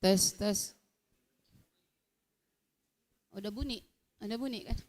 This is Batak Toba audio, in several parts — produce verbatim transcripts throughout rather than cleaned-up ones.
Tes, tes. Udah bunyi, udah bunyi kan?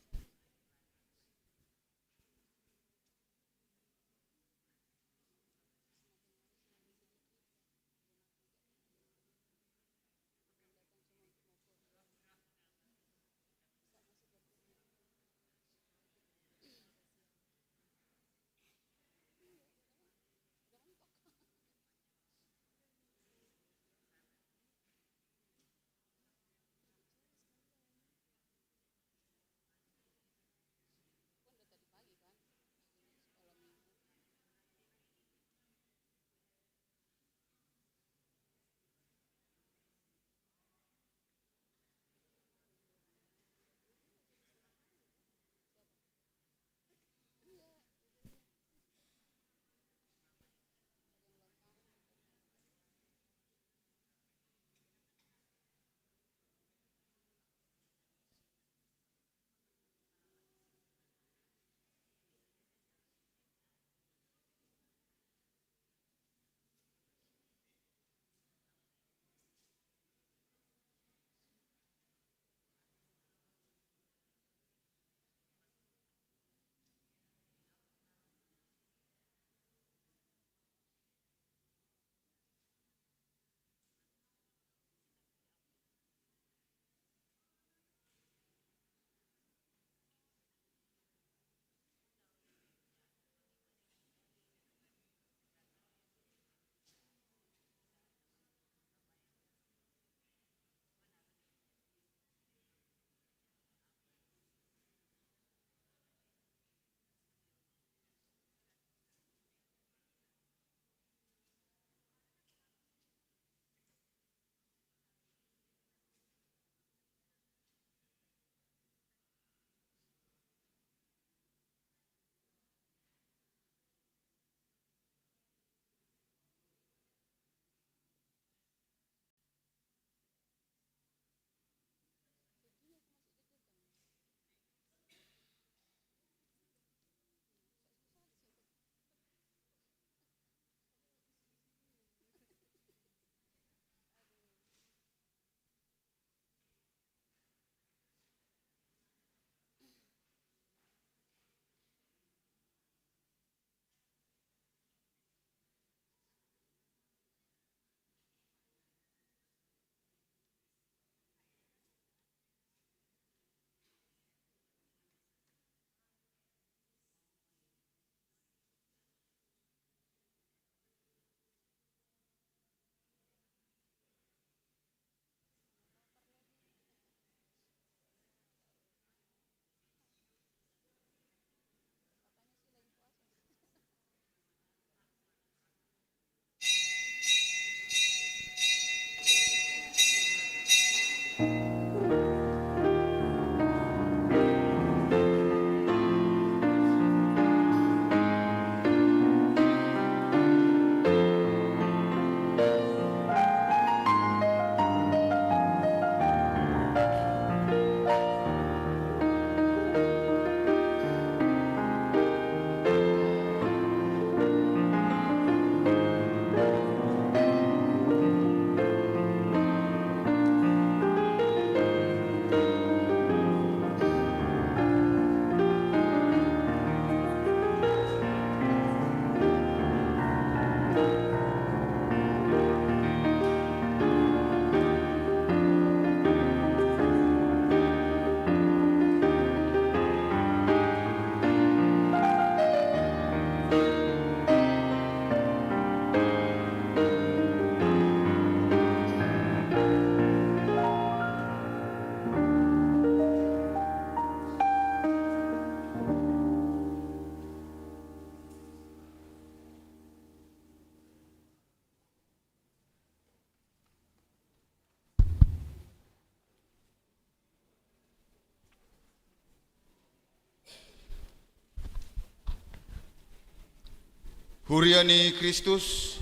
Huria ni Kristus,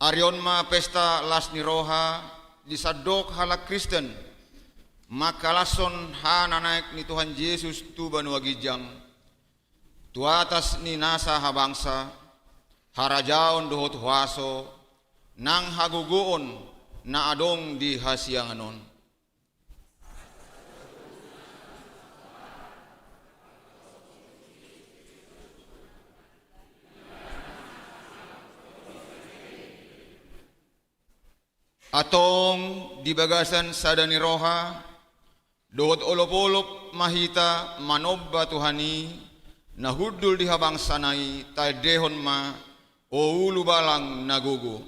ari on ma pesta las ni roha di sandok halak Kristen, mangkalashon hata na naek ni Tuhan Jesus tu banua ginjang, tu atas ni nasa habangsa, harajaon dohot huaso, nang hagogoon na adong di hasiangan on. Antong di bagasan sada ni roha dohot olopolop ma hita manomba Tuhan i, na hundul di habangsana i, taendehon ma, o ulubalang na gogo.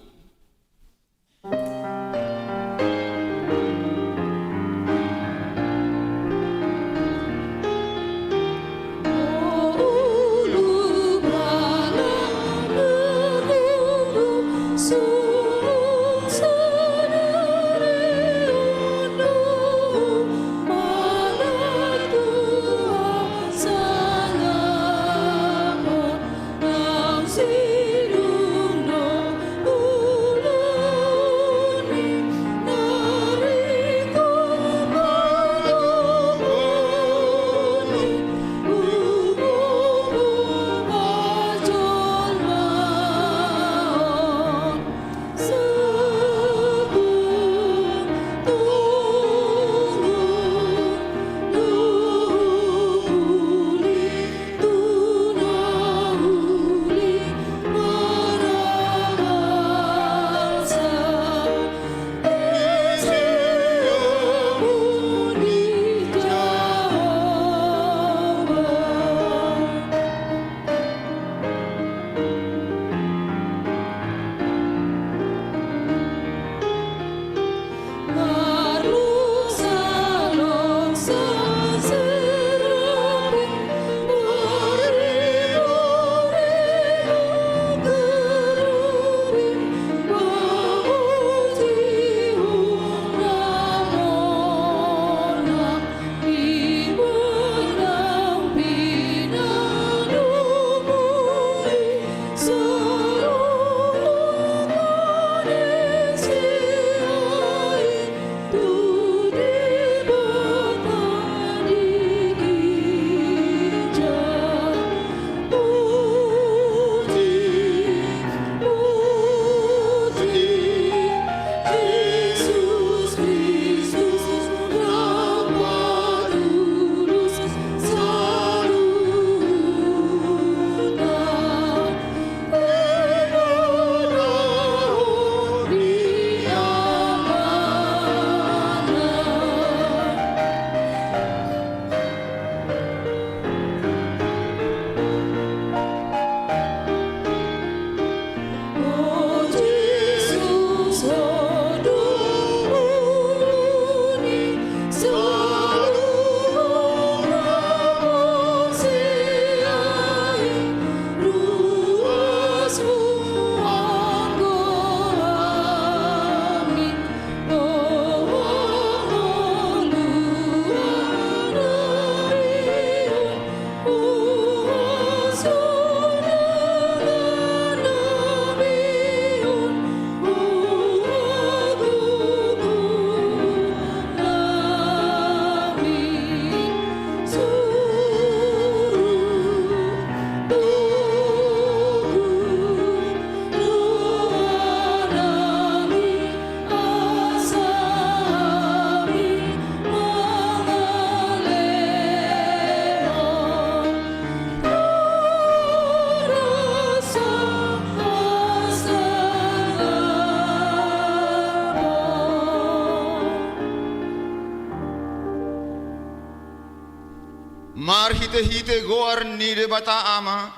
Marhitehite goar ni Debata Ama,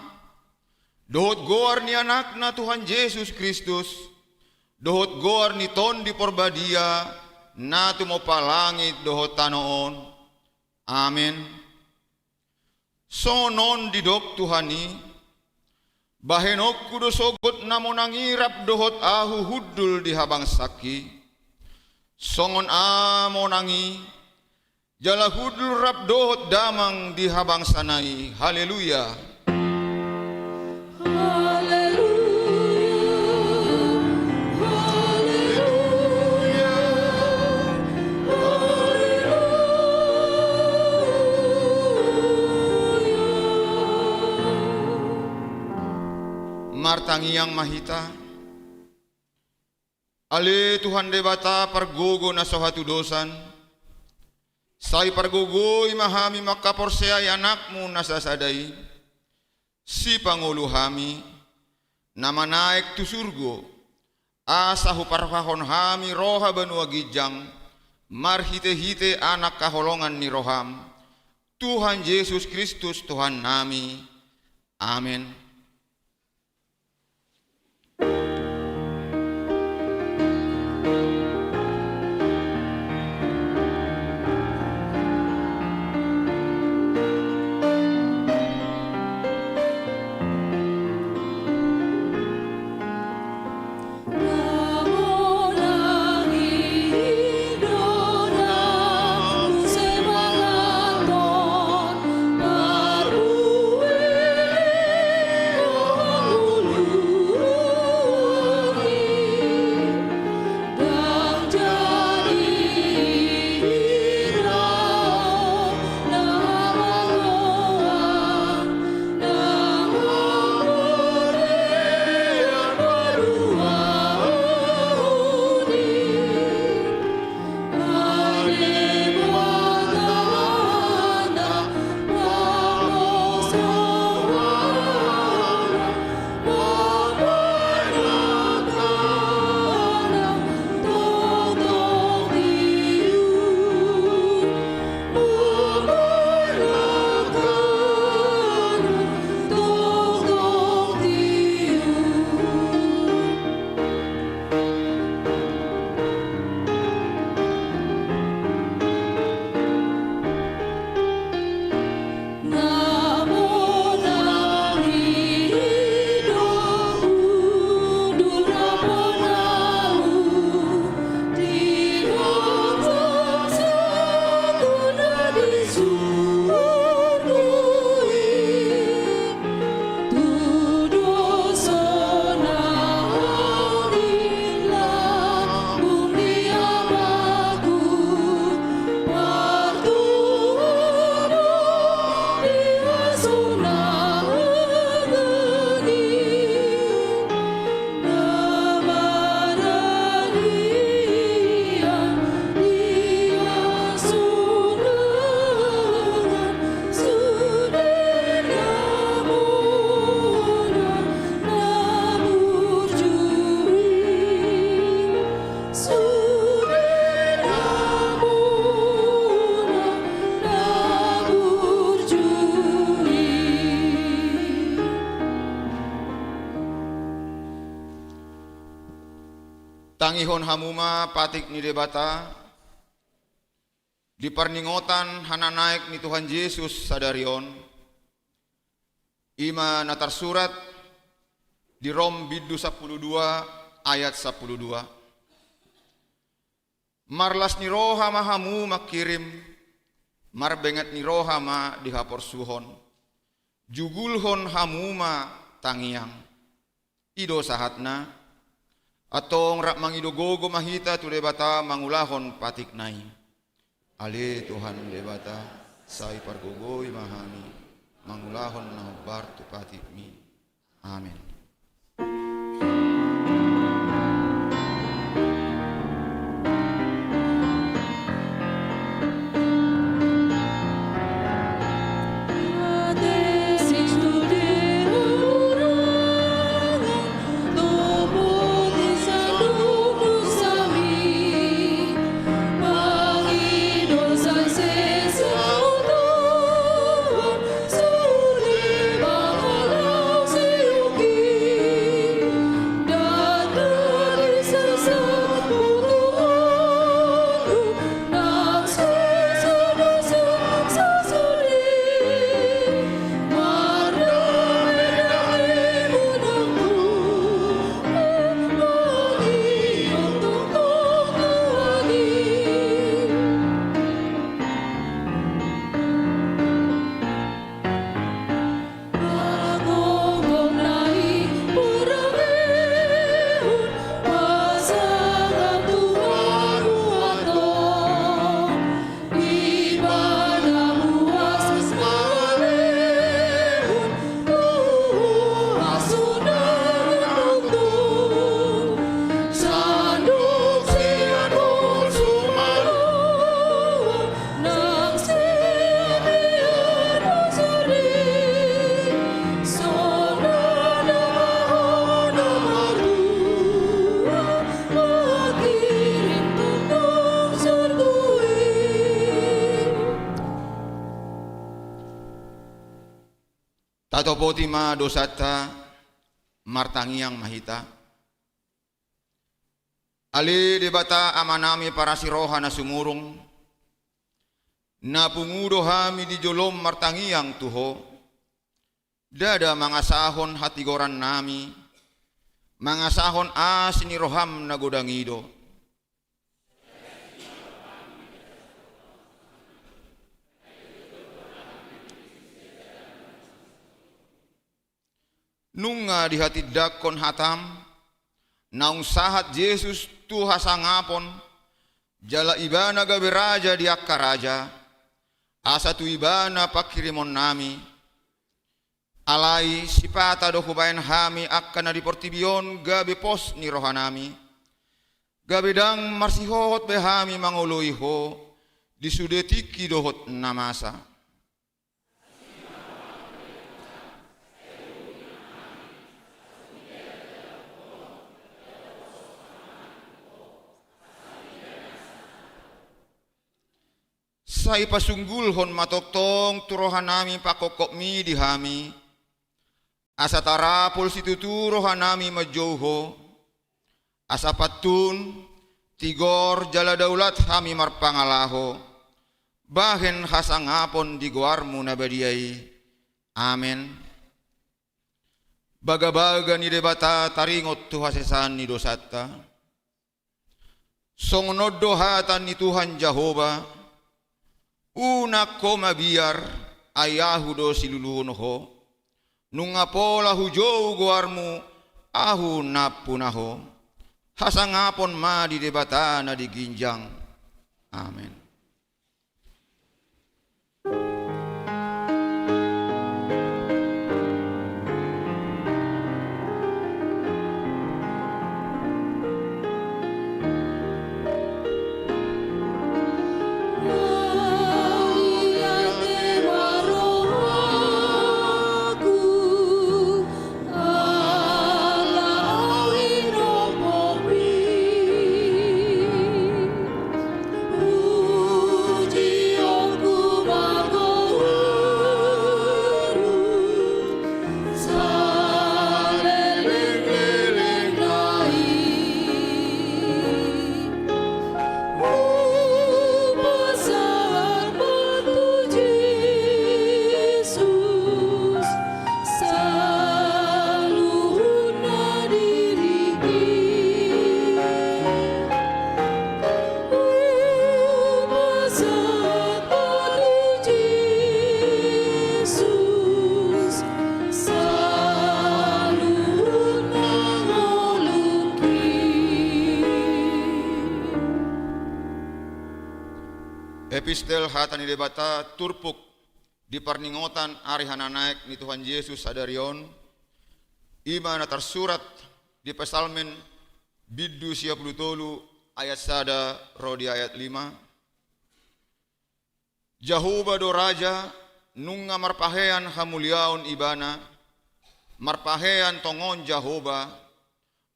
dohot goar ni Anakna Tuhan Jesus Kristus, dohot goar ni Tondi Porbadia, na tumompa langit dohot tano on. Amen. Songon on didok Tuhan i: Bahenonku do sogot na monang i rap dohot ahu hundul di habangsangki. Songon i ma monang i, jala hundul rap dohot damang di habangsana i. Haleluya. Haleluya, haleluya, haleluya. Martangiang ma hita. Ale Tuhan Debata pargogo na so hatudosan, sai pargogoi ma hami mangkaporseai Anakmu na sasada i, Sipangolu hami, na manaek tu surgo, asa huparrohahon hami roha banua ginjang, marhitehite Anak haholongan ni roham, Tuhan Jesus Kristus Tuhannami. Amen. Tangihon hamu ma patik ni Debata di parningotan hananaek ni Tuhan Jesus sadari on. I ma na tarsurat di Rom bindu sampulu dua ayat sampulu dua. Marlas ni roha ma hamu mangkirim, marbenget ni roha ma di haporsuhon. Jugulhon hamu ma tangiang. I do sahatna. Antong rap mangido gogo ma hita tu Debata mangulahon patikna i. Ale Tuhan Debata, sai pargogoi ma hami mangulahon na hombar tu patikmi. Amen. Tatopoti ma dosanta, martangiang ma hita. Ale Debata Amanami parasi roha na sumurung, na pungu do hami di jolom martangiang tu Ho, ndada mangasahon hatigorannami, mangasahon asi ni roham na godang i do. Nunga dihatindangkon hatam, naung sahat Jesus tu hasangapon, jala Ibana gabe Raja di angka raja, asa tu Ibana panghirimonnami. Alai sipata do hubaen hami angka na di portibi on gabe pos ni rohanami, gabe ndang marsihohot be hami mangoloi Ho di sude tingki dohot na masa. Sai pasunggulhon ma tongtong tu rohanami pangkophopmi di hami, asa tarapul situtu rohanami manjou Ho, asa pantun, tigor jala daulat hami marpangalaho, bahen hasangapon di goarmu na badia i. Amen. Bagabaga ni Debata taringot tu hasesaan ni dosanta. Songon on do hata ni Tuhan Jahowa: Unang ho mabiar, ai Ahu do siluluhon ho. Nunga pola hujou goarmu, Ahu nampuna ho. Hasangapon ma di Debata na di ginjang. Amen. Epistel hata ni Debata turpuk di parningotan ari hananaek ni Tuhan Jesus sadari on, i ma na tarsurat di Psalmen bindu sia pulu tolu ayat sada ro di ayat lima. Jahowa do Raja, nunga marpahean hamuliaon Ibana, marpahean tongon Jahowa,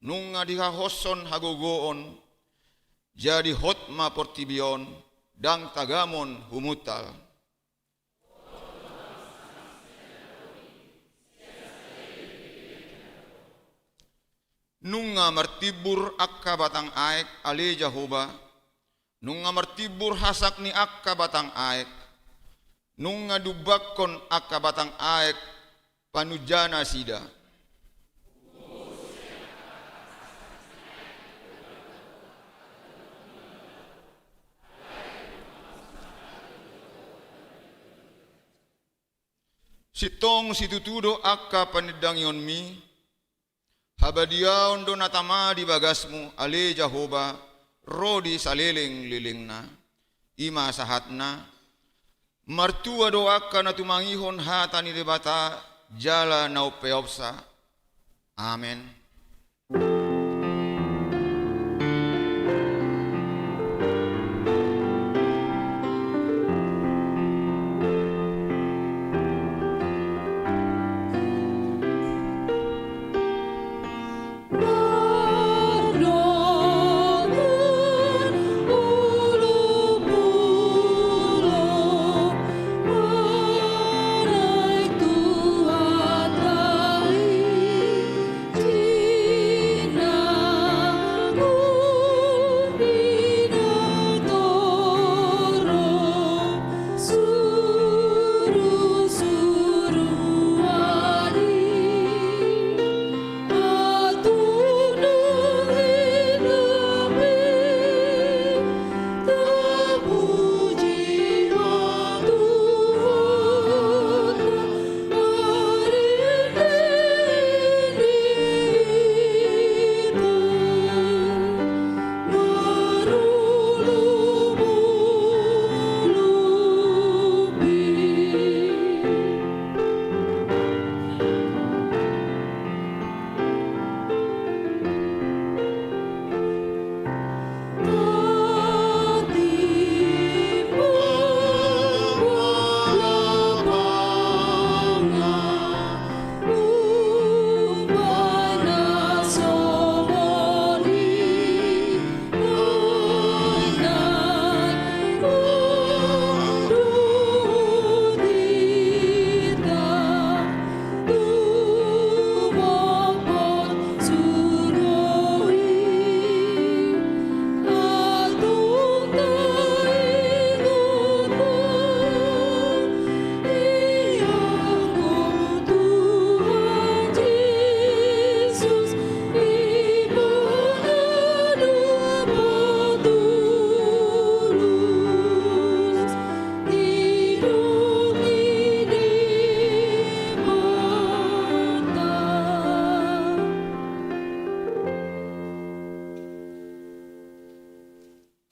nunga dihahoshon hagogoon, jadi hot ma portibi on, ndang tagamon humuntal. Nunga martimbur angka batang aek, ale Jahowa, nunga martimbur hasak ni angka batang aek, nunga dumbanghon angka batang aek panunjanasida. Sintong situtu do angka panindangionmi, habadiaon do na tama di bagasmu, ale Jahowa, ro di salelenglelengna. I ma sahatna. Martua do angka na tumangihon hata ni Debata jala na umpeopsa. Amen.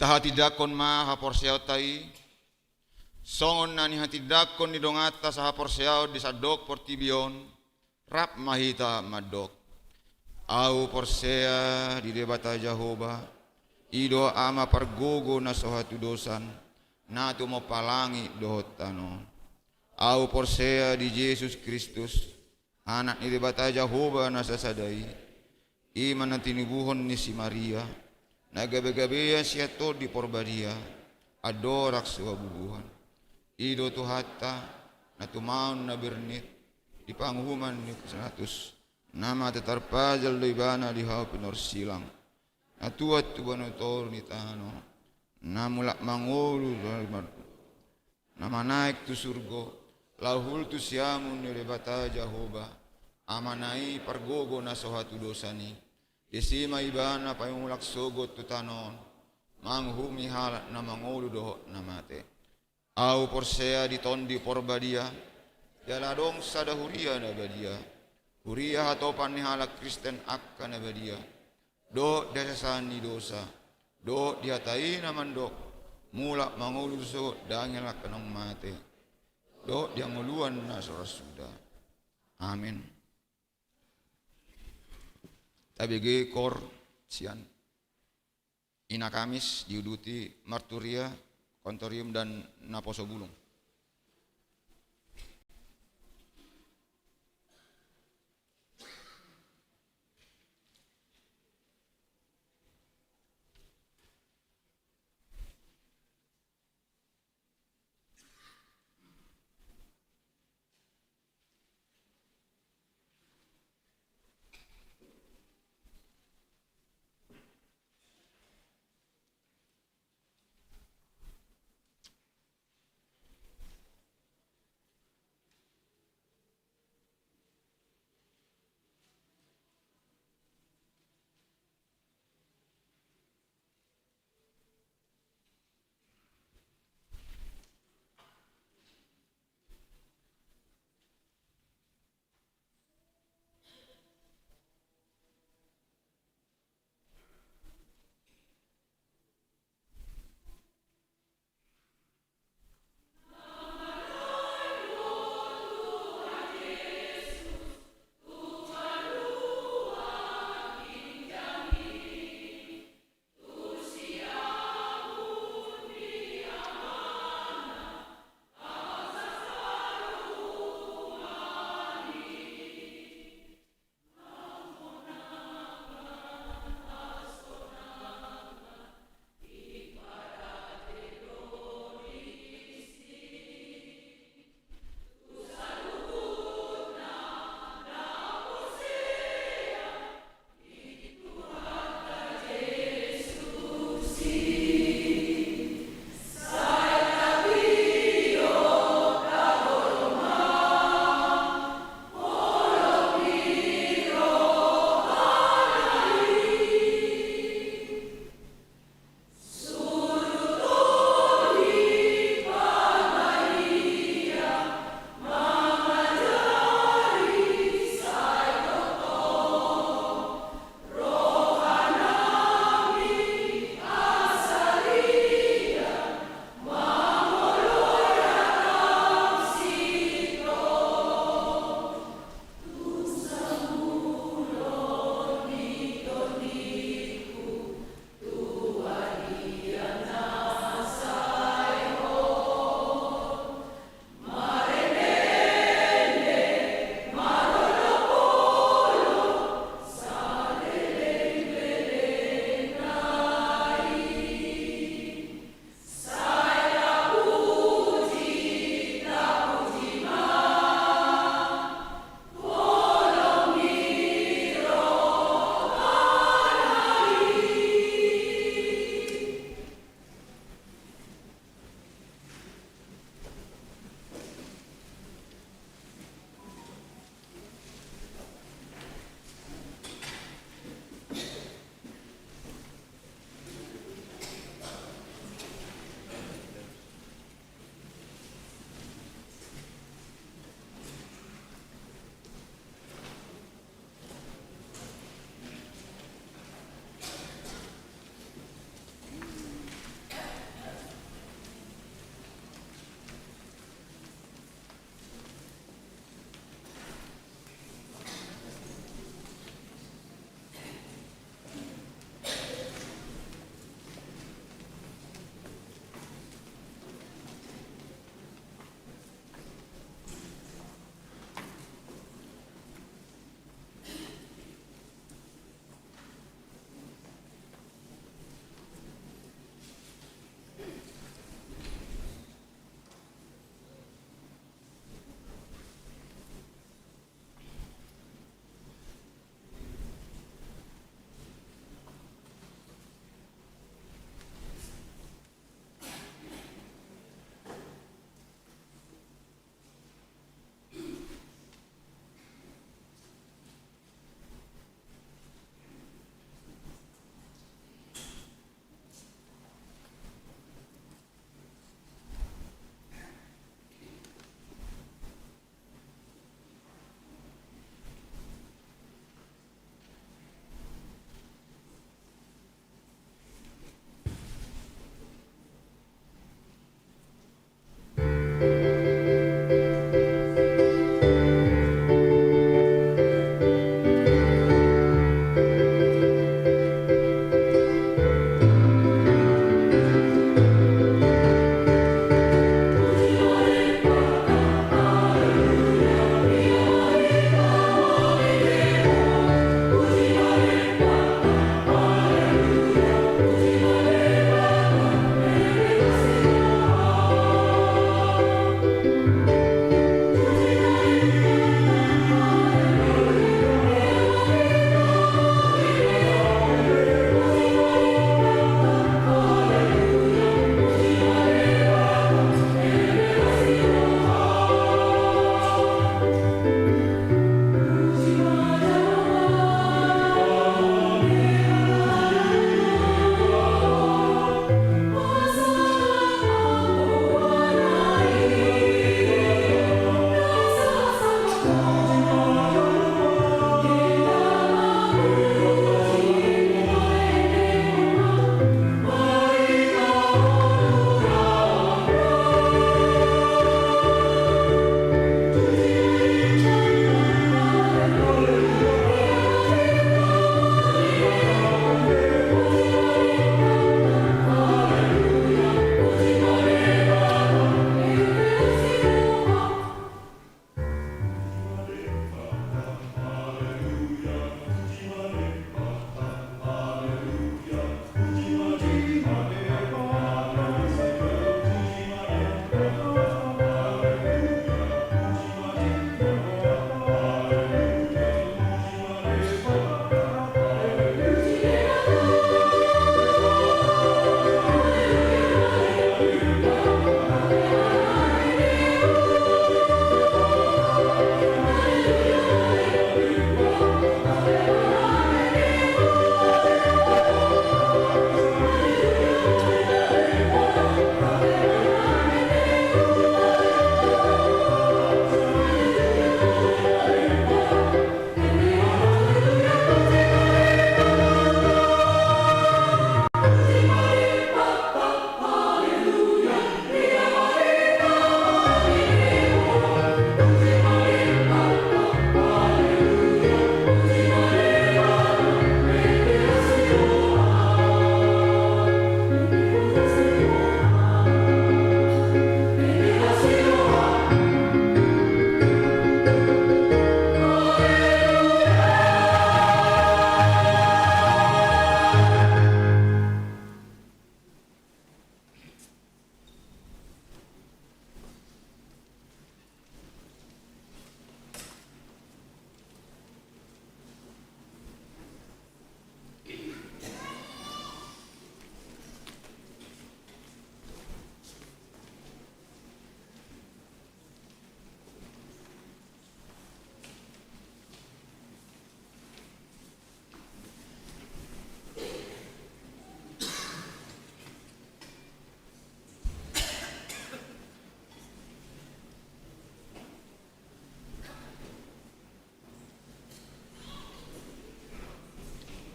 Tahatindangkon ma haporseaonta i, songon na nihatindangkon ni donganta sahaporseaon di sandok portibi on, rap ma hita mandok: Ahu porsea di Debata Jahowa, i do Ama pargogo na so hatudosan, na tumompa langit dohot tano on. Ahu porsea di Jesus Kristus, Anak ni Debata Jahowa na sasada i, i ma na tinubuhon ni si Maria, na gabegabean sian Tondi Porbadia, andorang so habubuhan. I do Tuhanta, na tumaon na bernit, di panguhuman ni Pilatus, na mate tarpajal do ibana di hau pinorsilang, na tuat tu banua toru ni tano, na mulak mangolu do mar-, na manaek tu surgo, laho huhut tu siamun ni Debata Jahowa, Amana i pargogo na so hatudosan i. Disi ma ibana paimulak sogot tu tano on, manguhumi halak na mangolu dohot na mate. Ahu porsea di Tondi Porbadia, jala adong sada huria na badia, huria hatopan ni halak Kristen angka na badia, dohot di hasesaan ni dosa, dohot di hata i na mandok: Mulak mangolu do sogot dangin angka naung mate, dohot di hangoluan na so ra suda. Amin. Tabege koor sian Ina Kamis diuduti marturia, kontorium dan naposo bulung.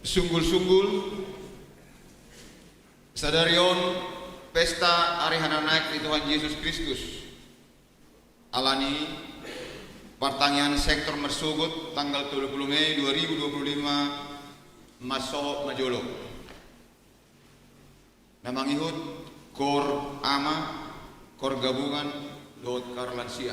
Sunggul-sunggul, sadari on pesta ari hananaek ni Tuhan Jesus Kristus. Alani partangiangan sektor marsogot tanggal tolu pulu Mei dua ribu dua pulu lima, masohot ma jolo. Na mangihut kor ama, kor gabungan, dohot kor lansia.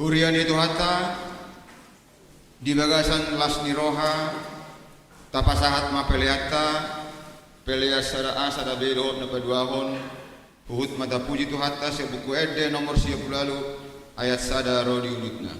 Huria ni Tuhanta, di bagasan las ni roha, tapasahat ma peleanta, pelean sada A, sada B dohot na paduahon, huhut ma tapuji Tuhanta, sian Buku Ende nomor sia pulu ualu, ayat sada ro di ulutna.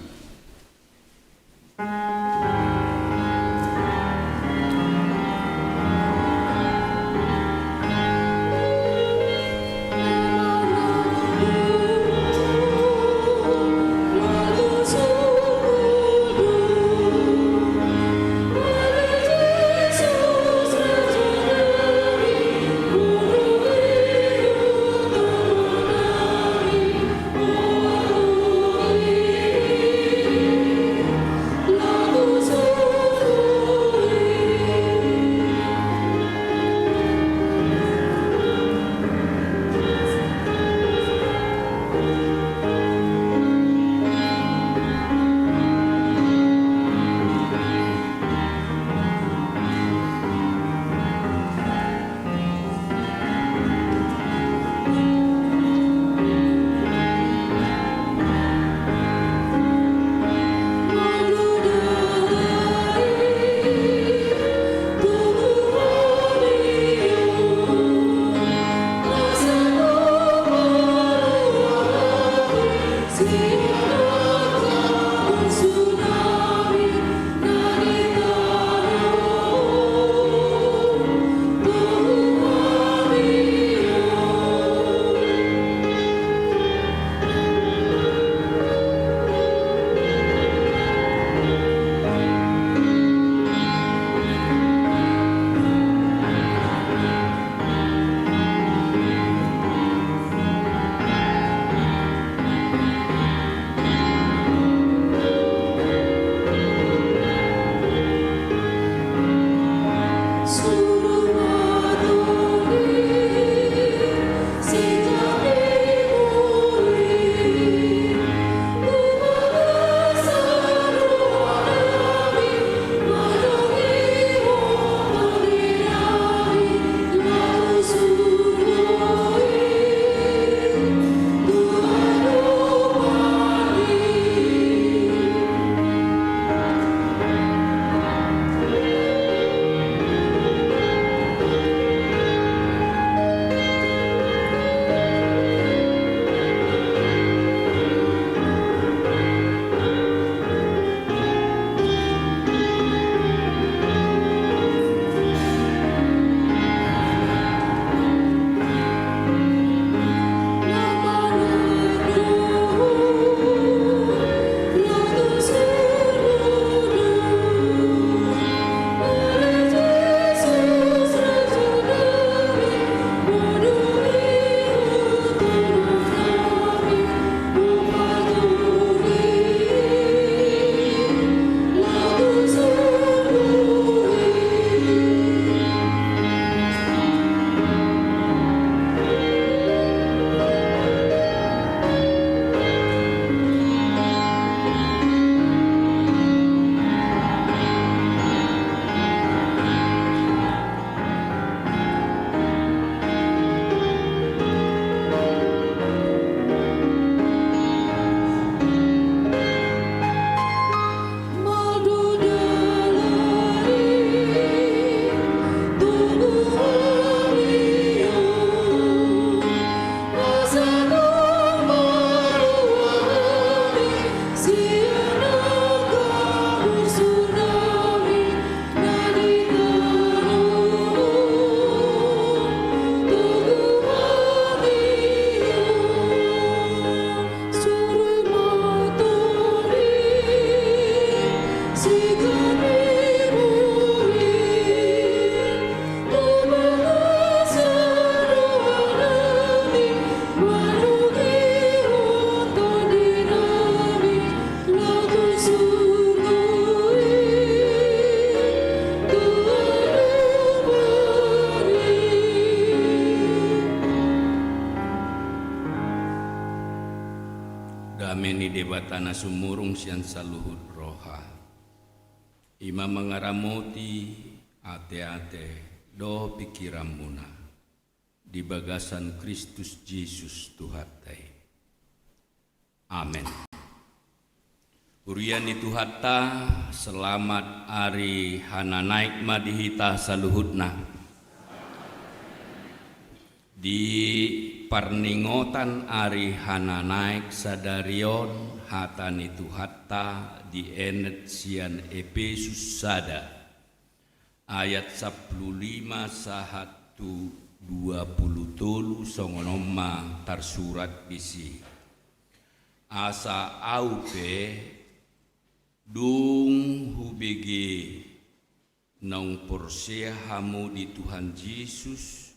Dame ni Debata na sumurung sian saluhut roha, i ma mangaramoti ateate dohot pingkiranmuna di bagasan Kristus Jesus Tuhanta i. Amen. Huria ni Tuhanta, selamat ari Hananaek ma di hita saluhutna. Di parningotan ari Hananaek sadari on, hata ni Tuhanta dienet sian Epesus sada, ayat sampulu lima sahat tu dua pulu tolu, songon on ma tarsurat disi. Asa au pe, dung hubege naung porsea hamu di Tuhan Jesus,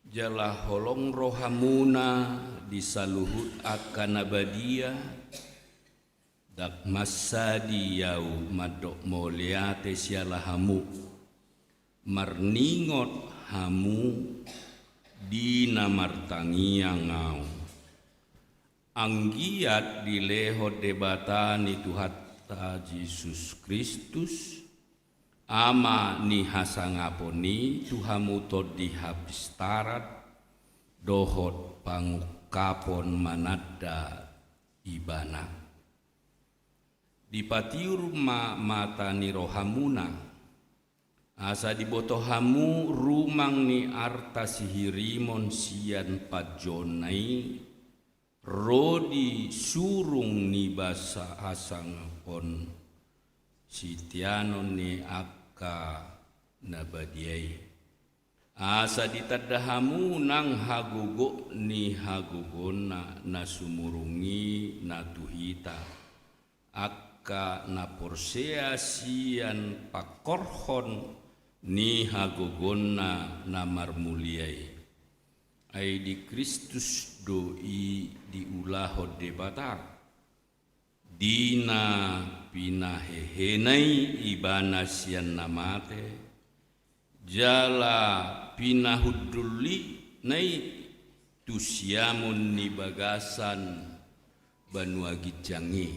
jala holong rohamuna di saluhut angka na badia, ndang mansadi au mandok mauliate siala hamu, marningot hamu di na martangiang au. Anggiat dilehon Debata ni Tuhanta Jesus Kristus, Ama ni hasangapon i, tu hamu tondi hapistaran dohot pangungkapon mananda Ibana. Dipatiur ma mata ni rohamuna, asa diboto hamu rumang ni arta sihirimon sian panjouonna i, ro di surung ni basa hasangapon sitianon ni angka na badia i. Asa ditanda hamu nang hagogot ni hagogoonna na sumurung i na tu hita, angka na porsea sian pangkorhon ni hagogoonna na marmulia i. Ai di Kristus do i diulahon Debata, di na pinahehena i Ibana sian na mate, jala pinahundulna i tu siamun ni bagasan banua ginjang i,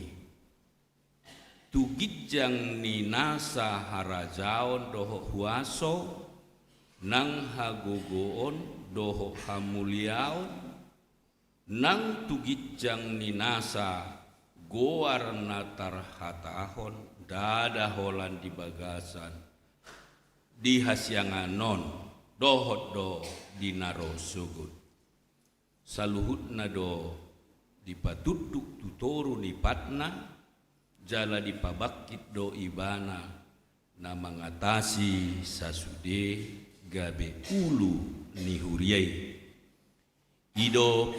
tu ginjang ni nasa harajaon dohot huaso, nang hagogoon dohot hamuliaon, nang tu ginjang ni nasa goar na tarhatahon ndada holan di bagasan, di hasiangan on, dohot do di na ro sogot. Saluhutna do dipatunduk tu toru ni patna, jala dipabangkit do Ibana na mangatasi sasude gabe ulu ni huria i. I do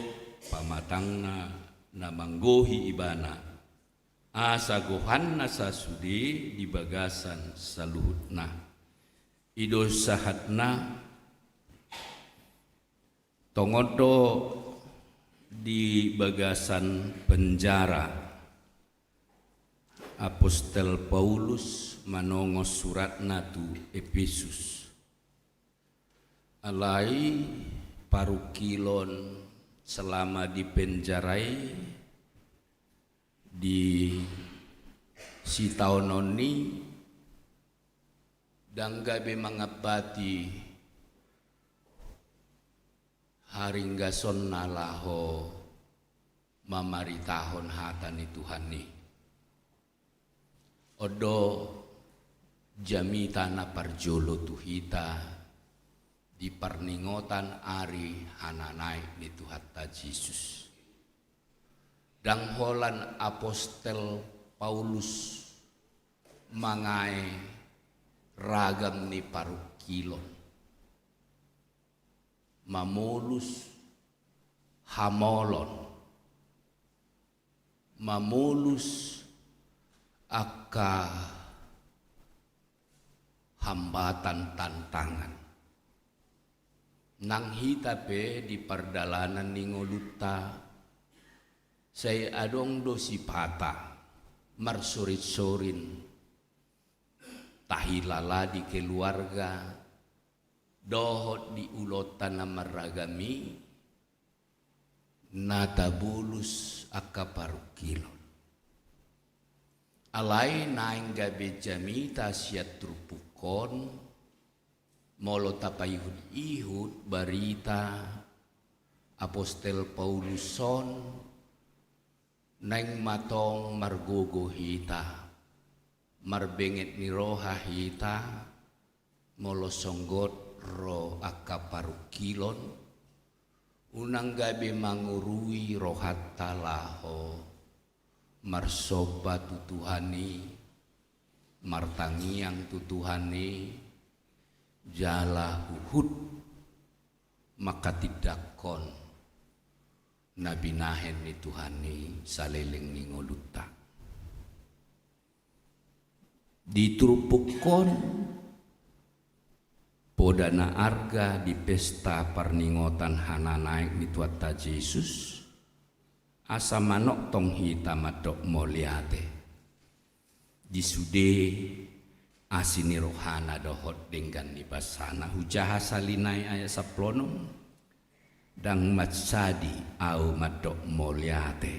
pamatangna na manggohi Ibana, asa gohanna sasude di bagasan saluhutna. I do sahatna. Tongon do di bagasan penjara Apostel Paulus manongos suratna tu Epesus. Alai parungkilon selama di penjara i, di sitaonon i, ndang gabe mangambati haringgasonna laho mamaritahon hata ni Tuhan i. On do jamita na parjolo tu hita di parningotan ari Hananaek ni Tuhanta Jesus. Ndang holan Apostel Paulus mangae ragam ni parungkilon, mamolus hamolon, mamolus angka hambatan tantangan. Nang hita pe di pardalanan ni ngolunta, sai adong do sipata marsorinsorin, tahilala di keluarga dohot di ulaonta na marragam i, na tabolus angka parungkilon. Alai naeng gabe jamita sian turpuk on, molo tapaihutihut barita Apostel Paulus on, Naeng ma tong margogo hita, marbenget ni roha hita, molo songgot ro angka parungkilon, unang gabe mangurui rohanta laho marsomba tu Tuhan i, martangiang tu Tuhan i, jala huhut manghatindanghon na binahen ni Tuhan i saleleng ni ngolunta. Di turpuk on, poda na arga di pesta parningotan hananaek ni Tuhanta Jesus, asa manongtong hita mandok mauliate. Di sude asi ni rohana dohot denggan ni basana, hujaha sahali nai ayat sampulu onom, ndang mansadi ahu mandok mauliate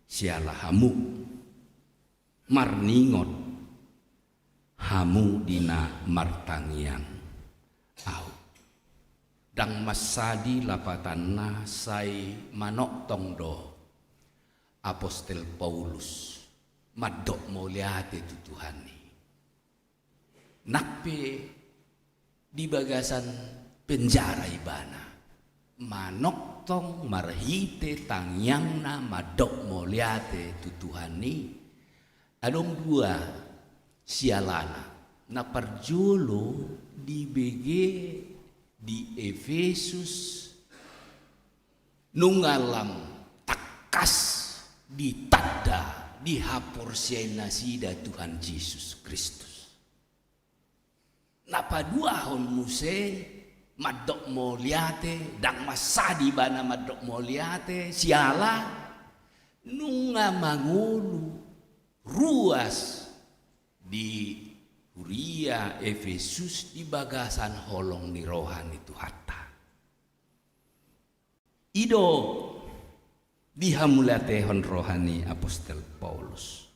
siala hamu, marningot hamu di na martangiang ahu. Ndang mansadi lapatanna, sai manongtong do Apostel Paulus mandok mauliate tu Tuhan i. Nang pe di bagasan penjara ibana, manongtong marhite tangiangna mandok mauliate tu Tuhan i. Adong dua sialana. Na parjolo, dibege di Efesus, nunga lam tangkas ditanda di haporseaon nasida Tuhan Jesus Kristus. Na paduahon muse, mandok mauliate, ndang mansadi ibana mandok mauliate siala nunga mangolu ruas di huria Efesus di bagasan holong ni roha ni Tuhanta. I do dihamauliatehon roha ni Apostel Paulus.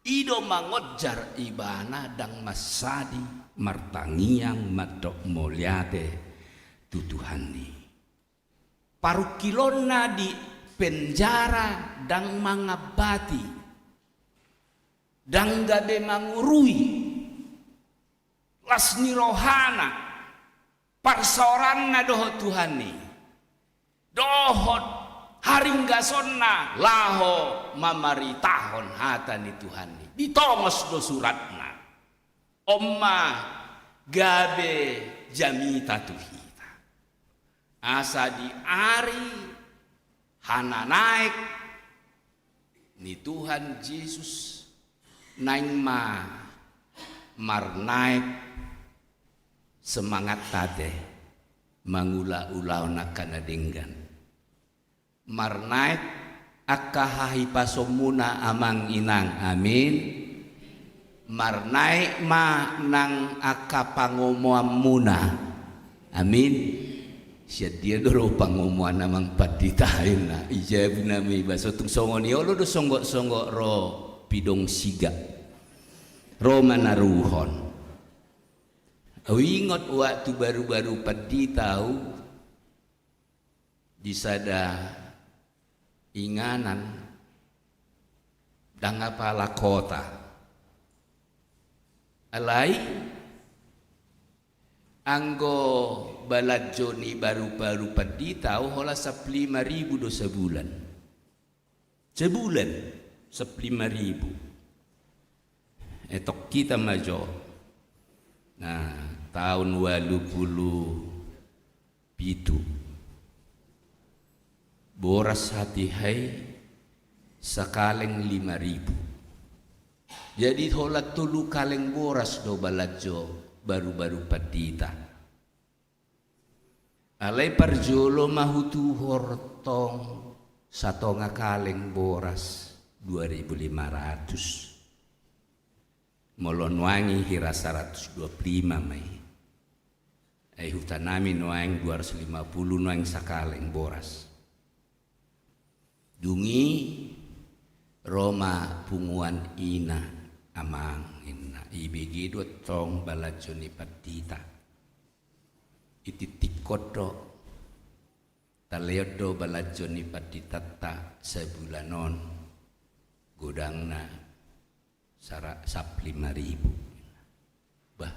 I do mangonjar ibana ndang mansadi martangiang mandok mauliate tu Tuhan i. Parungkilonna di penjara ndang mangambati, ndang gabe mangurui las ni rohana, parsaoranna dohot Tuhan i, dohot haringgasonna laho mamaritahon hata ni Tuhan i. Ditongos do suratna. On ma gabe jamita tu hita, asa di ari hananaek ni Tuhan Jesus, naeng ma marnaek semanganta ate mangula-ulaon angka na denggan. Marnaek angka hahipasonmuna amang inang, amin. Marnaek ma nang angka pangomoanmuna, amin. Sian dia do ro pangomoan amang pandita, inna? Ija buna ma iba, so tung songon i, olo do songgot-songgot ro pidong siga, ro manaruhon. Au ingot waktu baru-baru pandita au, di sada inganan, ndang apala kota. Alai anggo balanjo ni baru-baru pandita au holan sampulu lima ribu do sabulan. Sabulan sampulu lima ribu. Etong hita ma jo. Nah, taon ualu pulu pitu. Boras hatiha i sakaleng lima ribu. Jadi holan tolu kaleng boras do balanjo baru-baru pandita. Alai parjolo ma hutuhor tong satonga kaleng boras, dua ribu lima ratus. Molo nuaeng i hira saratus dua pulu lima ma i. Ai hutanami nuaeng dua ratus lima puluh nuaeng sakaleng boras. Dung i ro ma punguan ina, amang, inna, ibege do tong balanjo ni pandita. Ititikkon do. Talehon do balanjo ni panditanta sabulan on, godangna sara-, sap lima ribu. Bah,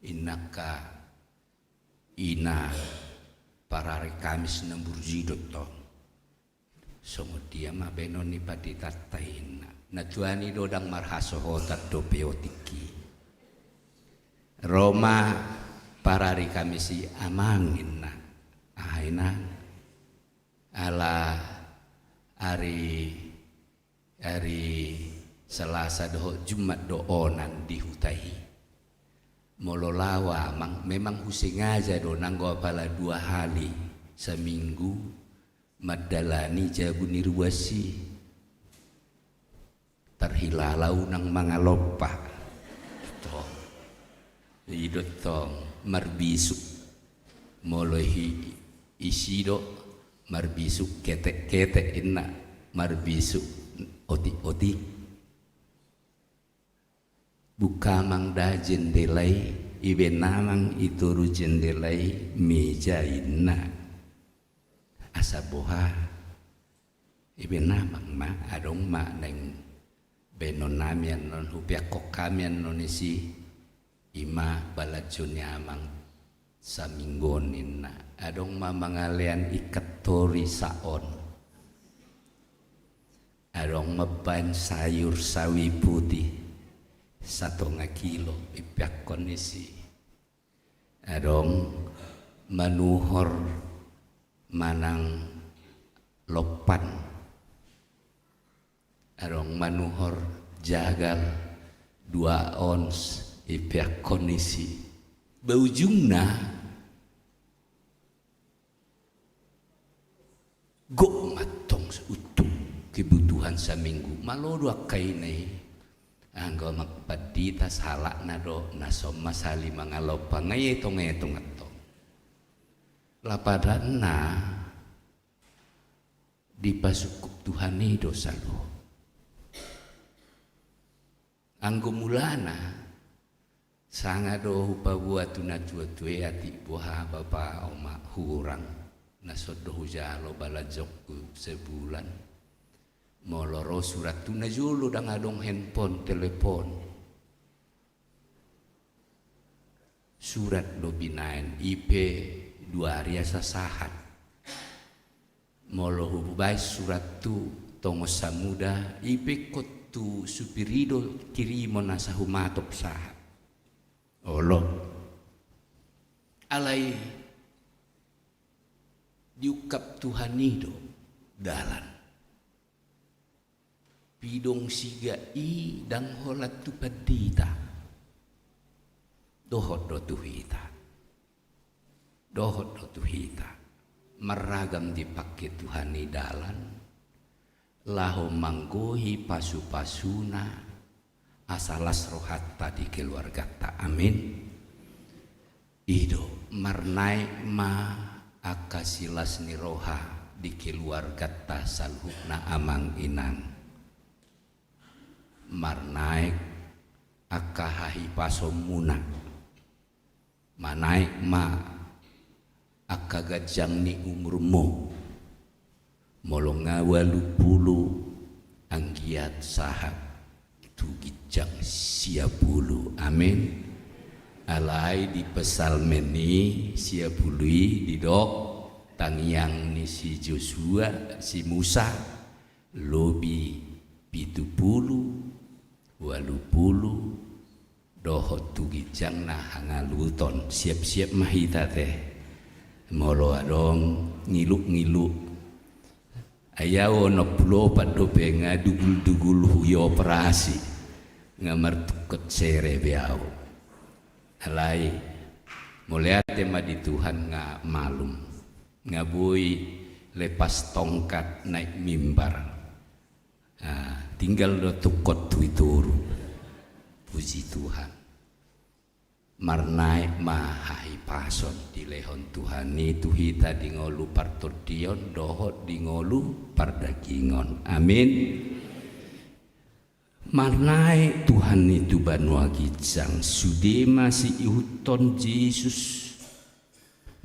inna angka ina parari Kamis na murjido tong. Songon dia ma baenon ni panditanta inna. Na tuani do ndang marhasohotan dope otik i. Ro ma parari Kamis i, amang inna. Aha inna? Ala ari, ari Selasa dohot Jumat do onan di huta i. Molo laho amang, memang husengaja do nanggo apala dua hali saminggu mandalani jabu ni ruas i. Tarhilala unang mangalompa. Tong. I do tong marbisuk. Molo hi-, isi do marbisuk ketek-ketek inna, marbisuk otik-otik. Buka amang da jendela i, ibaen amang i toru jendela i meja inna. Asa boha? Ibaen amang ma, adong ma naeng baenon nami annon, hupeakkon hami annon disi. I ma balanjo ni amang saminggu on inna. Adong ma mangalean ikan tori sa on. Adong ma baen sayur sawi putih satonga kilo, ipeakkon disi. Adong manuhor manang lompan. Adong manuhor jagal dua ons, ipeakkon disi. Ba ujungna, gok ma tong untuk kebutuhan saminggu. Malo do angka ina i. Anggo amang pandita sahalakna do, na son ma sahali mangalompa, nga ietong-etong antong. Lapadanna dipasungkup Tuhan i do saluhut. Anggo mulana, sanga do hupaboa tu natua-tua i, atik boha bapa, oma, hurang, na son do hujalo balanjongku sebulan. Molo ro surat tu najolo, ndang adong handphone, telepon. Surat do binaen, i pe dua ari asa sahat. Molo hubaen surat tu Tongon Samuda, i pe ingkon tu supir i do kirimon asa humatop sahat. Olo. Alai diungkap Tuhan i do dalan. Pidong siga i ndang holan tu pandita. Dohot do tu hita. Dohot do tu hita. Marragam dipangke Tuhan i dalan laho manggohi pasu-pasuna, asa las rohanta di keluarganta. Amin. I do, marnaek ma angka silas ni roha di keluarganta saluhutna, amang inang. Marnaek angka hahipasonmuna. Manaek ma angka ganjang ni umurmu. Molo nga ualu pulu, anggiat sahat tu ginjang sia pulu. Amin. Alai di Psalmen i sia pulu i didok, tangiang ni si Josua, si Musa, lobi pitu pulu, ualu pulu, dohot tu ginjangna hangaluton. Siap-siap ma hita te. Molo adong ngiluk-ngiluk. Ai au onom pulu opat dope nga dugul-dugul huoperasi. Nga martungkot sere be au. Alai, mauliate ma di Tuhan nga malum. Nga boi lepas tongkat naik mimbar. Ah, tinggal do tungkot tu i toru. Puji Tuhan. Marnaek ma hahipason dilehon Tuhan i tu hita di ngolu partondion dohot di ngolu pardagingon. Amin. Marnaek Tuhan i tu banua ginjang, sude masiihuthon Jesus.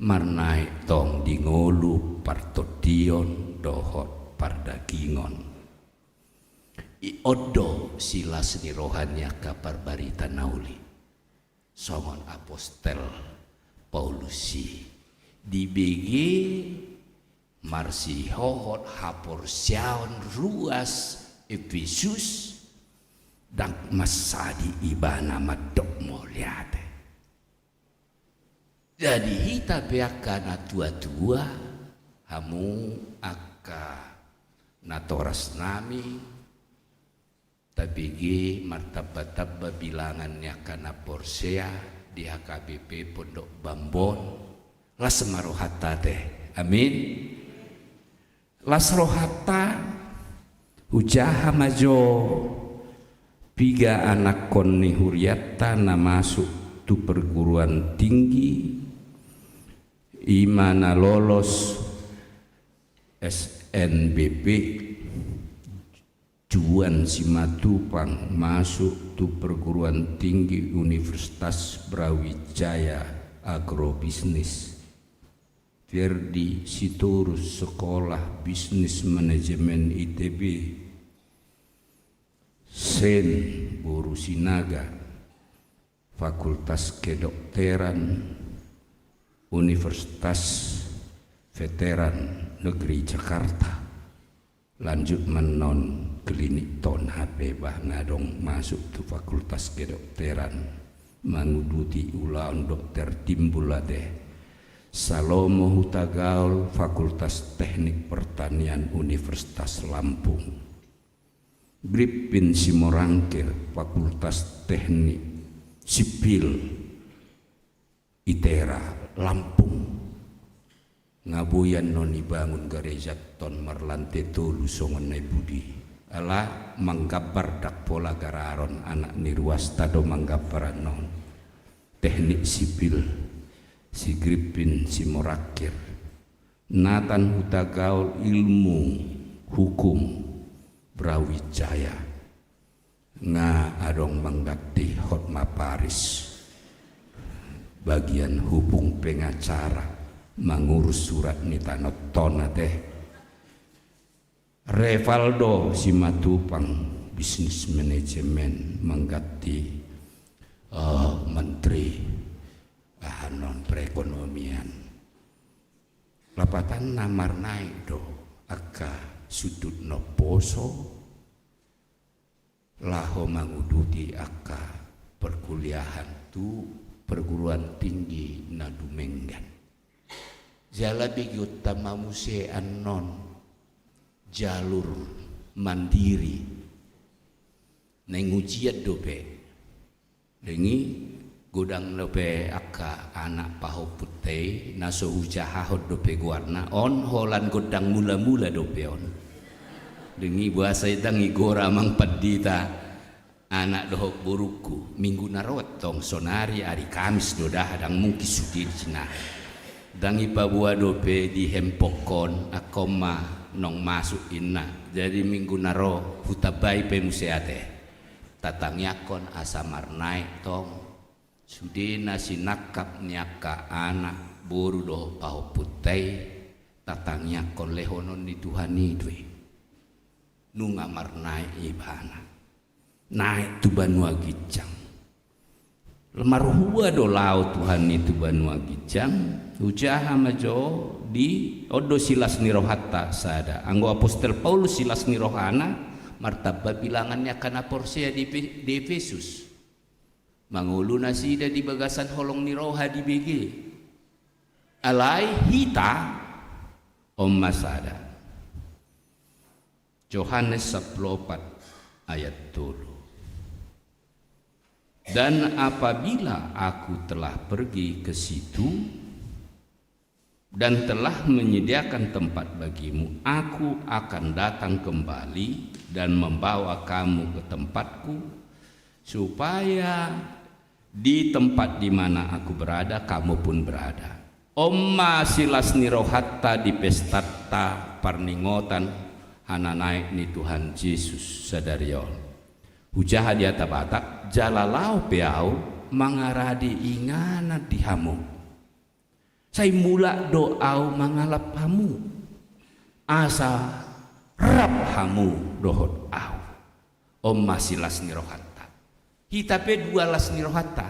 Marnaek tong di ngolu partondion dohot pardagingon. I on do silas ni roha ni angka parbarita na uli. Songon apostel Paulus i dibege marsihohot haporseaon ruas Epesus, ndang mansadi ibana mandok mauliate. Jadi hita pe angka natuatua, hamu angka natorasnami, tabege martambatamba bilangan ni angka na porsea di H K B P Pondok Bambon. Las ma rohanta ate. Amin. Las rohanta, hujaha ma jo piga anakkon ni hurianta na masuk tu perguruan tinggi, i ma na lolos S N B P, Juan Simatupang masuk tu perguruan tinggi Universitas Brawijaya Agrobisnis. Ferdi Sitorus sekolah bisnis manajemen I T B. Sen boru Sinaga, Fakultas Kedokteran, Universitas Veteran Negeri Jakarta. Lanjut ma annon klinik tona pe bah na adong masuk tu Fakultas Kedokteran, manguduti ulaon dokter timbul ate. Salomo Hutagaol, Fakultas Teknik Pertanian, Universitas Lampung. Gripin Simorangkir, Fakultas Teknik Sipil, ITERA, Lampung. Nga boi annon ibangun gareja ton marlante tolu songon na i pudi. Ala manggambar ndang pola gararon anak ni ruasta do manggambar annon. Teknik sipil, si Gripin Simorangkir. Nathan Hutagaol, ilmu hukum, Brawijaya. Nga adong mangganti Hotma Paris, bagian hukum pengacara, mangurus surat ni tanonta ate. Revaldo Simatupang, bisnis manajemen, mangganti, eh, menteri, aha annon, perekonomian. Lapatanna marnaek do angka sundut na umposo, laho manguduti angka perkuliahan tu perguruan tinggi na dumenggan. Jala begeonta ma muse annon jalur mandiri. Naeng ujian dope. Dung i godang dope angka anak pahompunta i, na so hujahahon dope goarna, on holan gondang mula-mula dope on. Dung i boasa i ndang igor amang pandita anak dohot borungku, minggu na ro antong, sonari ari Kamis do da, ndang mungkin sude di sina. Ndang ipaboa dope di handphonekon, angka on ma naung masuk inna. Jadi minggu na ro hutambai pe muse ate. Tatangiangkon asa marnaek tong, sudena sinangkap ni angka anak, boru dohot pahompunta i, tatangiangkon lehonon ni Tuhan i do i. Nunga marnaek ibana. Naek tu banua ginjang. Marhua do lao Tuhan i tu banua ginjang, hujaha ma jo di, on do silas ni rohanta sada. Anggo apostel Paulus silas ni rohana, martamba bilangan ni angka na porsea di Epe-, di Epesus. Mangolu nasida di bagasan holong ni roha dibege. Alai hita, on ma sada. Johannes sampulu opat ayat tolu. Dan apabila Aku telah pergi ke situ dan telah menyediakan tempat bagimu, Aku akan datang kembali dan membawa kamu ke tempat-Ku, supaya di tempat di mana Aku berada, kamu pun berada. On ma silas ni rohanta di pestanta parningotan hananaek ni Tuhan Jesus sadari on. Hujaha di hata Batak, jala laho pe Ahu mangarade inganan di hamu. Sai mulak do ahu mangalap hamu, asa rap hamu dohot ahu. On ma silas ni rohanta. Hita pe dua las ni rohanta.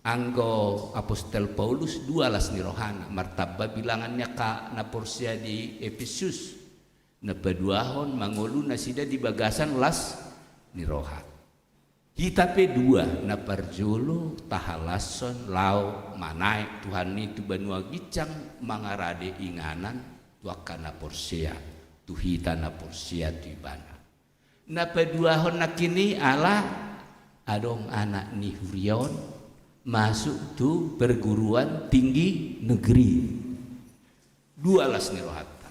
Anggo apostel Paulus dua las ni rohana, martamba bilangan ni angka na porsea di Epesus. Na paduahon mangolu nasida di bagasan las ni roha. Hita pe dua, na parjolo tahalashon laho manaek Tuhan i tu banua ginjang mangarade inganan tu angka na porsea, tu hita na porsea tu ibana. Na paduahon nangkin i ala adong anak ni huria on masuk tu perguruan tinggi negeri. Dua las ni rohanta.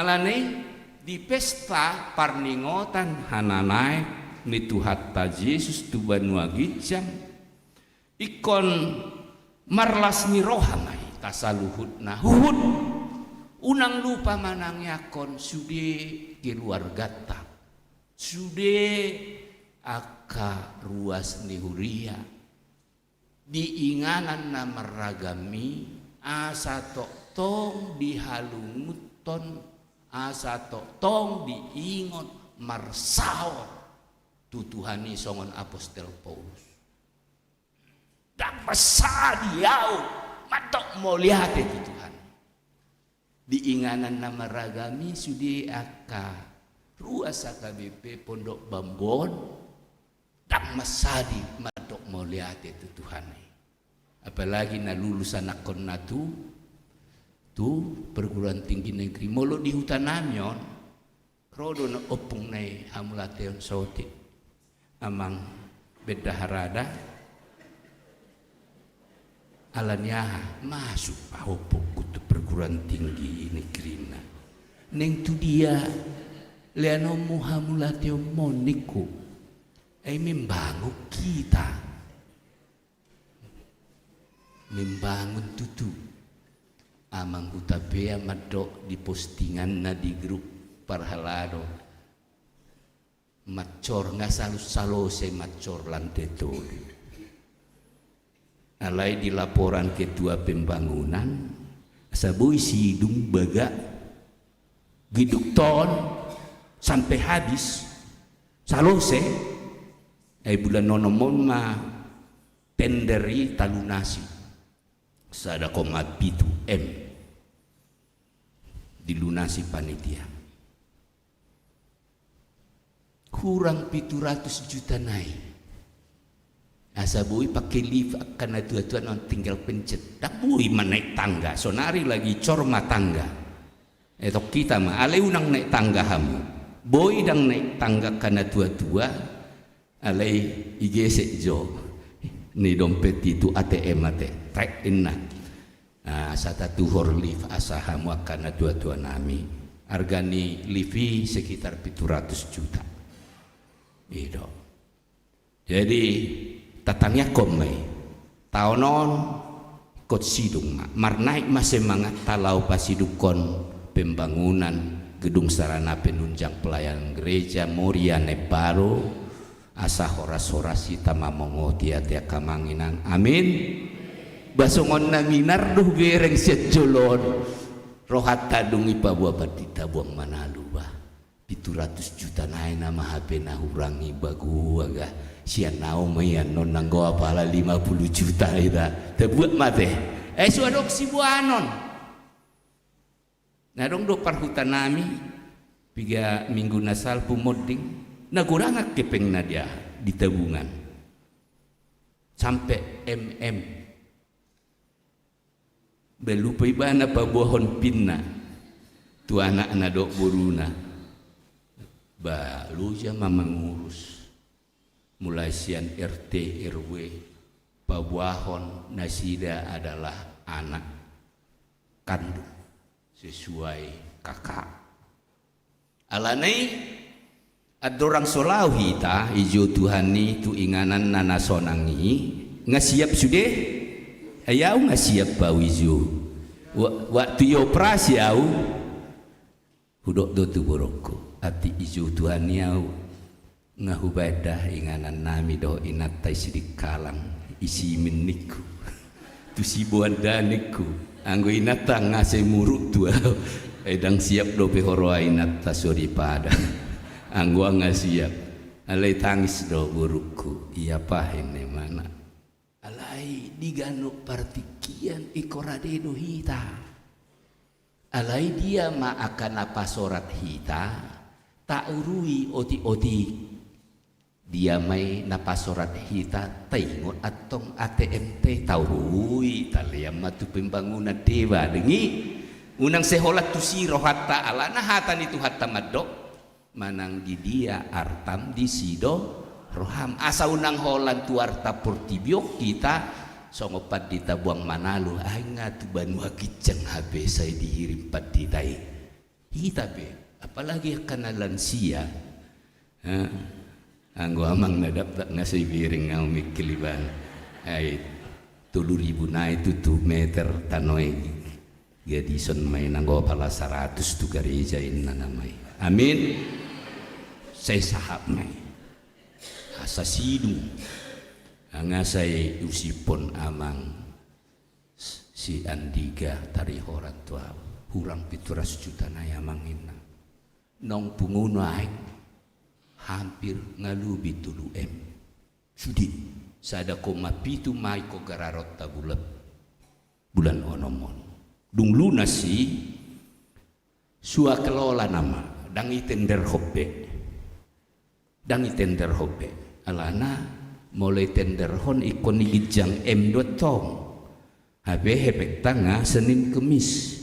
Alani di pesta parningotan hananaek ni Tuhanta Jesus tu banua ginjang, ingkon marlas ni roha ma hita saluhutna, huhut unang lupa manangiangkon sude keluarganta, sude angka ruas ni huria, di inganan na marragam i, asa tongtong dihalungunhon, asa tongtong diingot marsaor tu Tuhan i songon apostel Paulus. Ndang mansadi ahu mandok mauliate tu Tuhan. Di inganan na marragam i sude angka ruas H K B P Pondok Bambu on, ndang mansadi mandok mauliate tu Tuhan i. Apalagi na lulus anakkonna tu, tu perguruan tinggi negeri. Molo di hutanami on, ro do na ompung na i hamauliateon saotik, amang bendahara da. Alani aha? Masuk pahompungku tu perguruan tinggi negeri na. Naeng tu dia leanonmu hamauliateonmon, ningku. Ai membangun hita. Membangun tutu. Amang Hutapea mandok di postinganna di grup parhalado. Mansur, nga salus salose mansur lantai tolu. Alai di laporan ketua pembangunan, asa boi sidung bagak gedung ton sampe habis, salose, ai bulan onom on ma tender i talunasi. Sada koma pitu M dilunasi panitia. Kurang pitu ratus juta nai. Asa boi pake lift angka na tua-tua na on, tinggal pencet. Ndang boi ma naek tangga, sonari lagi cor ma tangga. Etong hita ma, alai unang naek tangga hamu. Boi ndang naek tangga angka na tua-tua, alai igesek jo ni dompet i tu A T M ate. Trek inna. Nah, asa tatuhor lift asa hamu angka na tua-tua nami. Arga ni lift i sekitar pitu ratus juta. I do. Jadi, tatangiangkon ma i. Taon on, ingkon sidung ma. Marnaek ma semangatta laho pasidungkon pembangunan gedung sarana penunjang pelayanan gereja Moria Naimbaru, asa horas-horas hita mamongoti ate angka amang inang. Amin. Ba songon na minar do hubereng sian jolo on, rohanta dung i paboa pandita buang manalu ba. Pitu ratus juta nai nama hape na hurang i bagoa ga. Sian ahu ma i annon nanggo apala lima puluh juta i da. Tabuat ma ate. Eh, so adong siboanon. Na adong do parhutanami, piga minggu na salpu monding, na godang angka hepengna dia di tabungan. Sampe M M. Ba lupa ibana paboahon pinna tu anakna dohot boruna. Ba loja ma mangurus. Mulai sian R T R W, paboahon nasida adalah anak kandung sesuai K K. Alani i, andorang so laho hita, dijou Tuhan i tu inganan na sonang i, nga siap sude? Ai ahu nga siap ahu dijou. Wa-, waktu dioperasi ahu, hudok do tu borungku, atik dijou Tuhan i ahu, nga hubaen da inganannami dohot inanta i Sidikalang, i Simin ningku. Tu si Bondan ningku, anggo inanta nga sai muruk tu au. Ai ndang siap dope huroha inanta soripada. Anggo au nga siap. Alai tangis do borungku, ia pahen ne mana. Alai di ganup partingkian ingkon rade do hita. Alai dia ma angka na pasorat hita, taurui otik-otik. Dia ma i na pasorat hita, taingot antong A T M-ta i, taurui, talean ma tu pembangunan deba, denggan i. Unang sai holan tusi rohanta, alana hata ni Tuhanta mandok, manang di dia artam disi do roham. Asa unang holan tu arta portibi on hita, songon pandita Boang Manalu, ai nga tu banua ginjang hape sai dihirim pandita i. Hita pe, apalagi angka na lansia. Ha? Anggo amang na dapdap nga sai bereng au mingkil ibana. Ai, tolu ribu nai tutu meter tano i. Gadison ma i, nanggo pala saratus tu gareja inna nama i. Amin. Sai sahat ma i. Asa sidung. Nga sai usiphon amang si Andiga Tarihoran tu au. Hurang pitu ratus juta nai amang inna. Naung punguna aek hampir nga lobi tolu M. Sude, sada koma pitu ma ingkon gararonta bulan, bulan onom on. Dung lunas i, sua kelola nama, ndang i tenderhon be. Ndang i tenderhon be. Alana, molo i tenderhon ingkon i ginjang M do tong. Hape hepengta nga Senin Kemis.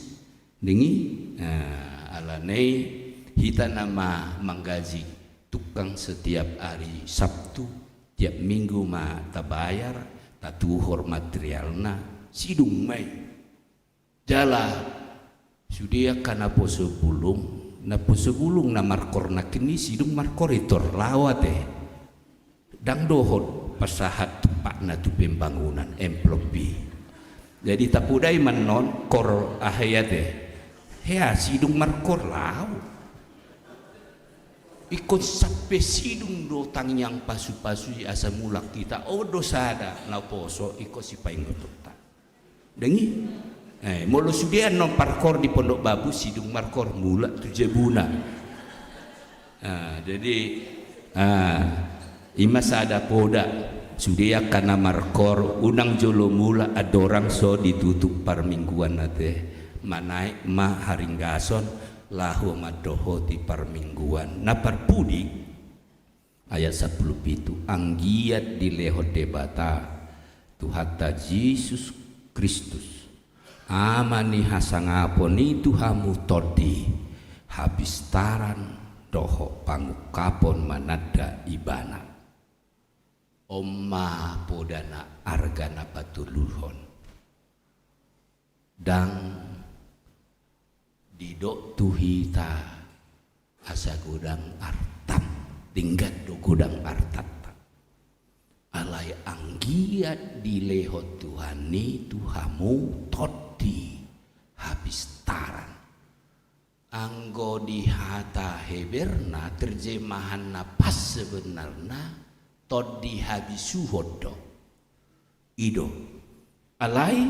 Denggan i, ah, alana i hita nama manggaji tukang setiap hari Sabtu, tiap minggu ma tabayar, tatuhor materialna, sidung ma i. Jala, sude angka naposo bulung, naposo bulung na markor nangkin i sidung markor i tor laho ate. Ndang dohot pasahat tumpakna tu pembangunan, amplop i. Jadi tapodai ma annon kor aha i ate. Hea sidung markor laho. Ingkon sampe sidung do tangiang pasupasu i asa mulak hita. On do sada naposo ingkon sipaingotonta. Denggan i. Eh, molo sude annon parkor di Pondok Bambu, sidung markor mulak tu jabuna. Ah, jadi, ah, i ma sada poda, sude angka na markor, unang jolo mulak andorang so ditutup parmingguan ate. Manaek ma haringgason, laho mandohoti parmingguan. Na parpudi, ayat sampulu pitu, anggiat dilehon Debata, Tuhanta Jesus Kristus, Ama ni hasangapon i tu hamu tondi, hapistaran dohot pangungkapon mananda Ibana. On ma poda na arga na patoluhon. Ndang didok tu hita asa godang artam, denggan do godang artanta. Alai anggiat dilehon Tuhan i tu hamu tondi, hapistaran. Anggo di hata Heberna, terjemahan na pas sebenarna, tondi habisuhon do. I do. Alai,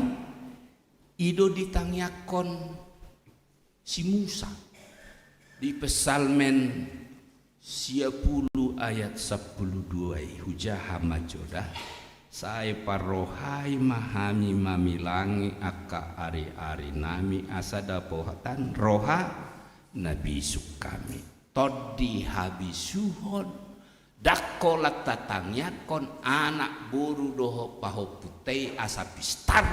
i do ditangiangkon si Musa. Di Psalmen sia pulu ayat sampulu dua i, hujaha ma jo da. Sai parrohai ma hami mamilangi angka ariarinami asa dapotan roha na bisuk hami. Tondi habisuhon, ndang holan tatangiangkon anak boru dohot pahompunta i asa pistar,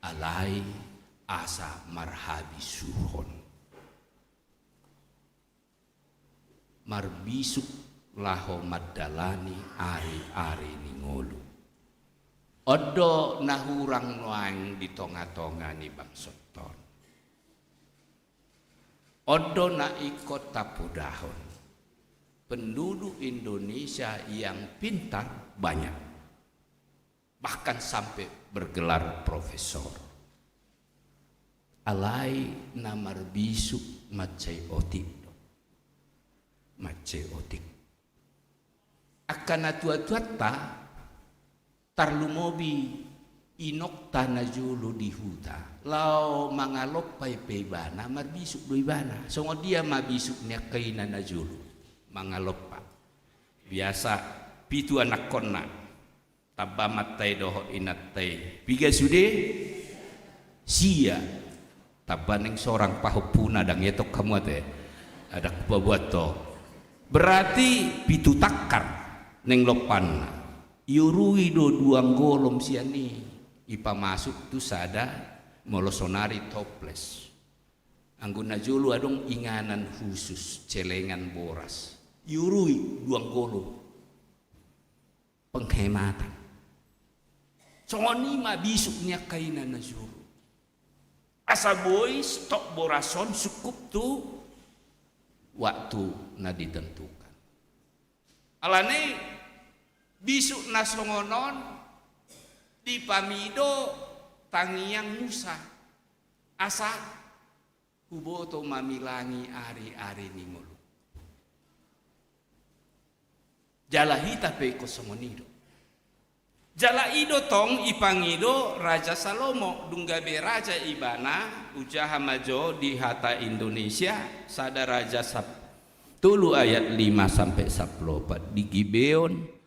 alai asa marhabisuhon. Marbisuk laho mandalani ariari ni ngolu. On do na hurang nuaeng di tongatonga ni bangso on. On do na ingkon tapodahon. Penduduk Indonesia yang pintar banyak. Bahkan sampe bergelar profesor. Alai na marbisuk mansai otik do. Mansai otik. Angka natuatuanta, tarlumobi inongta na jolo di huta, laho mangalompa i pe ibana, marbisuk do ibana. Songon dia ma bisuk ni angka ina na jolo mangalompa? Biasa pitu anakkonna, tamba amanta i dohot inanta i. Piga sude? Sia. Tamba naeng sorang pahompuna, ndang etok hamu ate. Ndang paboa to. Berarti pitu tangkar naeng lompanna. Iurui do dua nggolom sian i, ipamasuk tu sada, molo sonari toples. Anggo na jolo adong inganan khusus, celengan boras. Iurui dua nggolom. Penghematan. Songon i ma bisuk ni angka ina na jolo. Asa boi stok boras on sungkup tu waktu na ditentukan. Alani bisuk na songon on dipamido tangiang Musa, asa huboto mamilangi ari-ari ni ngolu. Jala hita pe ingkon songon i do. Jala i do tong ipangido Raja Salomo, dung gabe raja ibana, hujaha ma jo di hata Indonesia, sada Raja sap-, tolu ayat lima sampe sampulu opat. Di Gibeon,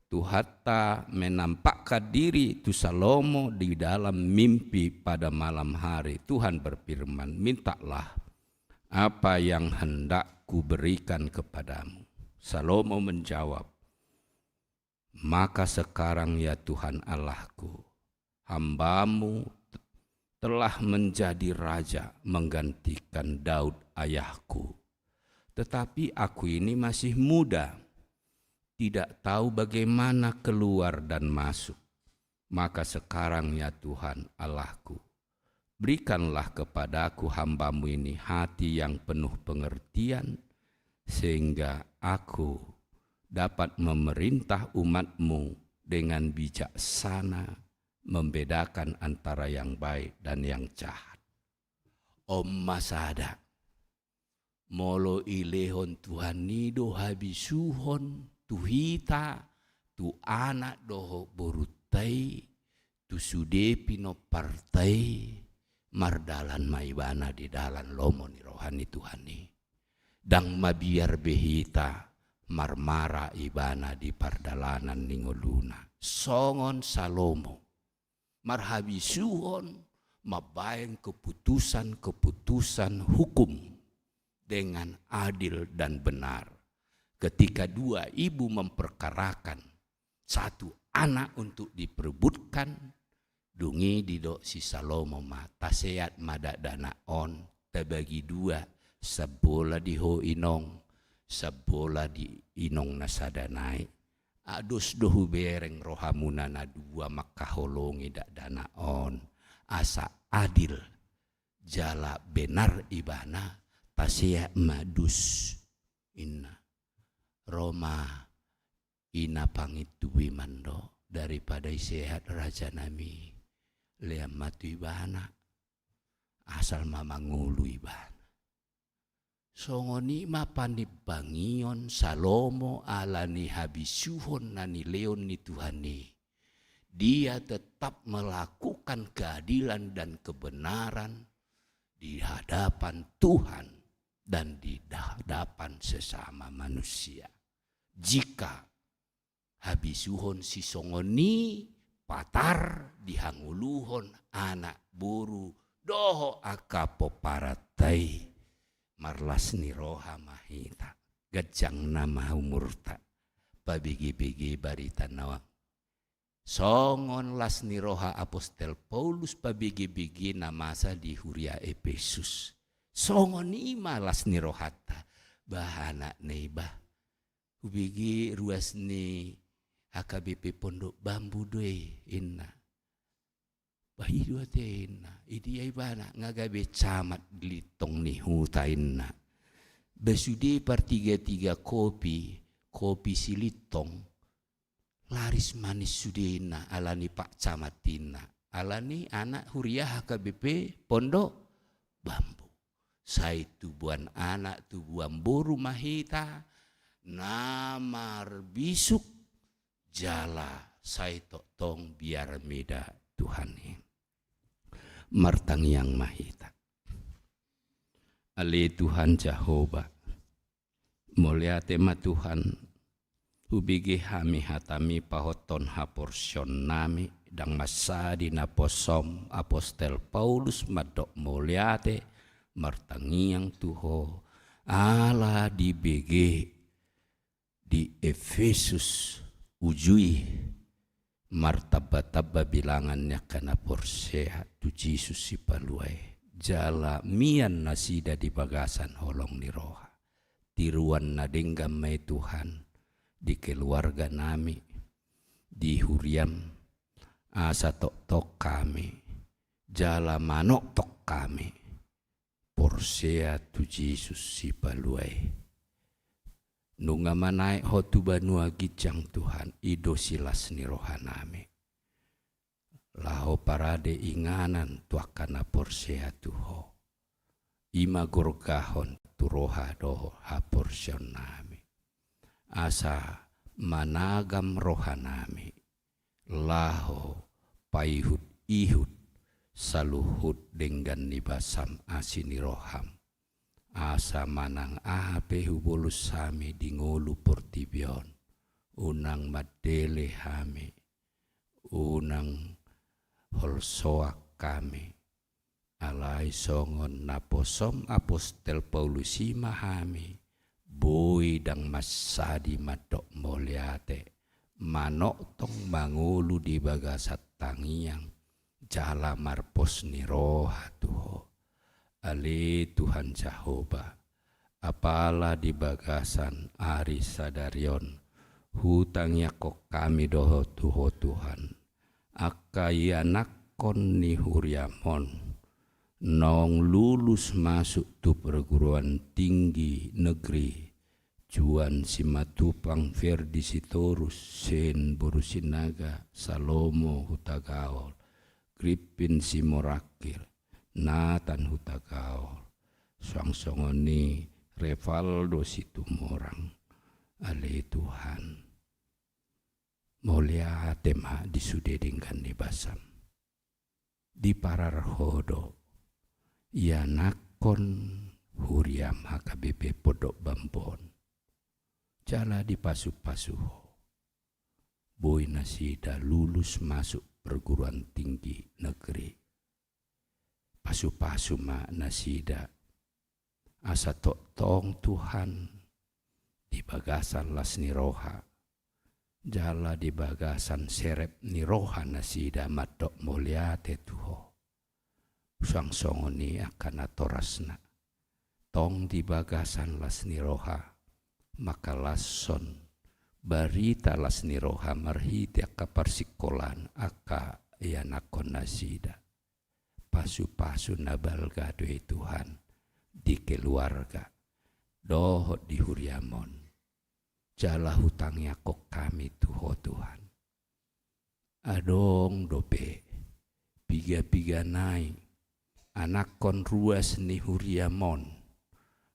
Tuhanta menampakkan diri tu Salomo di dalam mimpi pada malam hari. Tuhan berfirman, "Mintalah apa yang hendak kuberikan kepadamu." Salomo menjawab, "Maka sekarang, ya Tuhan Allahku, hamba-Mu telah menjadi raja menggantikan Daud ayahku. Tetapi aku ini masih muda, tidak tahu bagaimana keluar dan masuk. Maka sekarang, ya Tuhan Allahku, berikanlah kepadaku hamba-Mu ini hati yang penuh pengertian, sehingga aku dapat memerintah umat-Mu dengan bijaksana, membedakan antara yang baik dan yang jahat." On ma sada. Molo ilehon Tuhan i do habisuhon tu hita, tu anak dohot borunta i, tu sude pinomparta i, mardalan ma ibana di dalan lomo ni roha ni Tuhan i. Ndang mabiar be hita marmara ibana di pardalanan ni ngoluna. Songon Salomo, marhabisuhon mambaen keputusan-keputusan hukum dengan adil dan benar. Ketika dua ibu memperkarakan satu anak untuk diperebutkan, dung i didok si Salomo ma, "Taseat ma dakdanak on, tabagi dua, sambola di ho inong, sambola di inong na sada nai. Ai dos do hubereng rohamuna na dua mangkaholongi dakdanak on, asa adil jala benar ibana, taseat ma dus," ninna. Ro ma ina pangintubu i mandok, "Daripada i sehat raja nami, lean ma tu ibana, asal ma mangolu ibana." Songon i ma panimbangion Salomo ala ni habisuhon na nilehon ni Tuhan i. Dia tetap melakukan keadilan dan kebenaran di hadapan Tuhan dan di hadapan sesama manusia. Jika habisuhon sisongon i patar di hangoluhon anak boru dohot angka pomparanta i, marlas ni roha ma hita, ganjang nama umurta, pabege-bege barita na on. Songon las ni roha apostel Paulus pabege-bege na masa di huria Epesus. Songon i ma las ni rohanta. Bah, anak na i bah, hubege ruas ni H K B P Pondok Bambu do i, ninna. Bah, i do ate, ninna. Idia ibana, nga gabe camat di lintong ni huta, ninna. Bah, sude partiga-tiga kopi, kopi silintong, laris manis sude, ninna, ala ni pak camat, ninna. Ala ni anak huria H K B P Pondok Bambu. Sai tubuan anak, tubuan boru ma hita na marbisuk jala sai tongtong biar mida Tuhan i. Martangiang ma hita. Ale Tuhan Jahowa, mauliate ma Tuhan, hubege hami hataMi pahothon haporseaonnami, ndang mansadi naposoM apostel Paulus mandok mauliate, martangiang tu Ho, ala dibege di Efesus uju i martambatamba bilangan ni angka na porsea tu Jesus Sipalua i, jala mian nasida di bagasan holong ni roha. Tiruan na denggan ma i Tuhan di keluarganami, di huriaM, asa tongtong hami, jala manongtong hami porsea tu Jesus Sipalua i. Nunga manaek Ho tu banua ginjang Tuhan, i do silas ni rohanami. Laho parade inganan tu angka na porsea tu Ho. I ma gorgahon tu roha dohot haporseaonnami. Asa managam rohanami laho paihut-ihut saluhut denggan ni basaM, asi ni rohaM. Asa manang aha pe hubolus hami di ngolu portibi on, unang mandele hami, unang holsoan hami. Alai songon naposoM apostel Paulus i ma hami, boi ndang mansadi mandok mauliate, manongtong mangolu di bagasan tangiang, jala marpos ni roha tu Ho. Ale Tuhan Jahowa, apala di bagasan ari sadari on, hutangiangkon hami do tu Ho Tuhan, angka ianakhon ni huriaM on, naung lulus masuk tu perguruan tinggi negeri, Juan Simatupang, Ferdi Sitorus, Sen boru Sinaga, Salomo Hutagaol, Gripin Simorangkir, Nathan Hutagaol, suang songon i Revaldo Situmorang. Ale Tuhan, mauliate ma di sude denggan ni basaM. Diparar Ho do ianakhon huriaM H K B P Pondok Bambu on. Jala dipasu-pasu Ho. Boi nasida lulus masuk perguruan tinggi negeri. Pasu-pasu ma nasida. Asa tongtong Tuhan, di bagasan las ni roha, jala di bagasan serep ni roha nasida mandok mauliate tu Ho. Suang songon i angka natorasna. Tong di bagasan las ni roha, mangkalashon barita las ni roha marhite angka parsingkolaan angka ianakhon nasida. Pasu-pasu na balga do i Tuhan, di keluarga, dohot di huriaM on. Jala hutangiangkon hami tu Ho Tuhan. Adong dope, piga-piga nai, anakhon ruas ni huriaM on,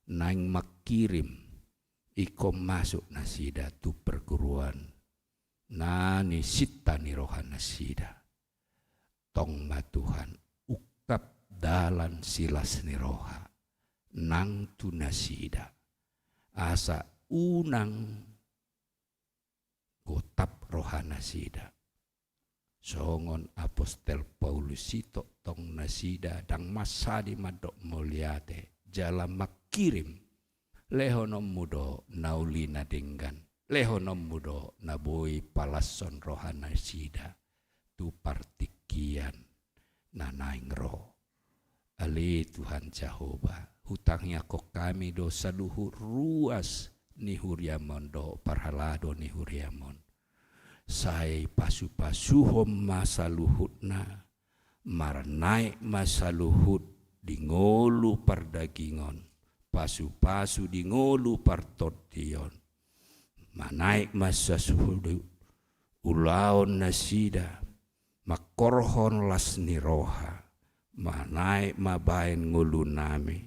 naeng mangkirim, ingkon masuk nasida tu perguruan, na nisinta ni roha nasida. Tong ma Tuhan, ungkap dalan silas ni roha, nang tu nasida. Asa unang gotap roha nasida. Songon apostel Paulus i tongtong nasida ndang mansadi mandok mauliate, jala mangkirim. LehononMu do na uli na denggan, lehononMu do na boi palashon roha nasida tu partingkian na naeng ro. Ale Tuhan Jahowa, hutangiangkon hami do saluhut ruas ni huriaM on dohot parhalado ni huriaM on. Sai pasu-pasuhon ma saluhutna, marnaek ma saluhut di ngolu pardagingon, pasu-pasu di ngolu partondion, manaek ma saluhut ulaon nasida, mangkorhon las ni roha, manaek ma baen ngolunami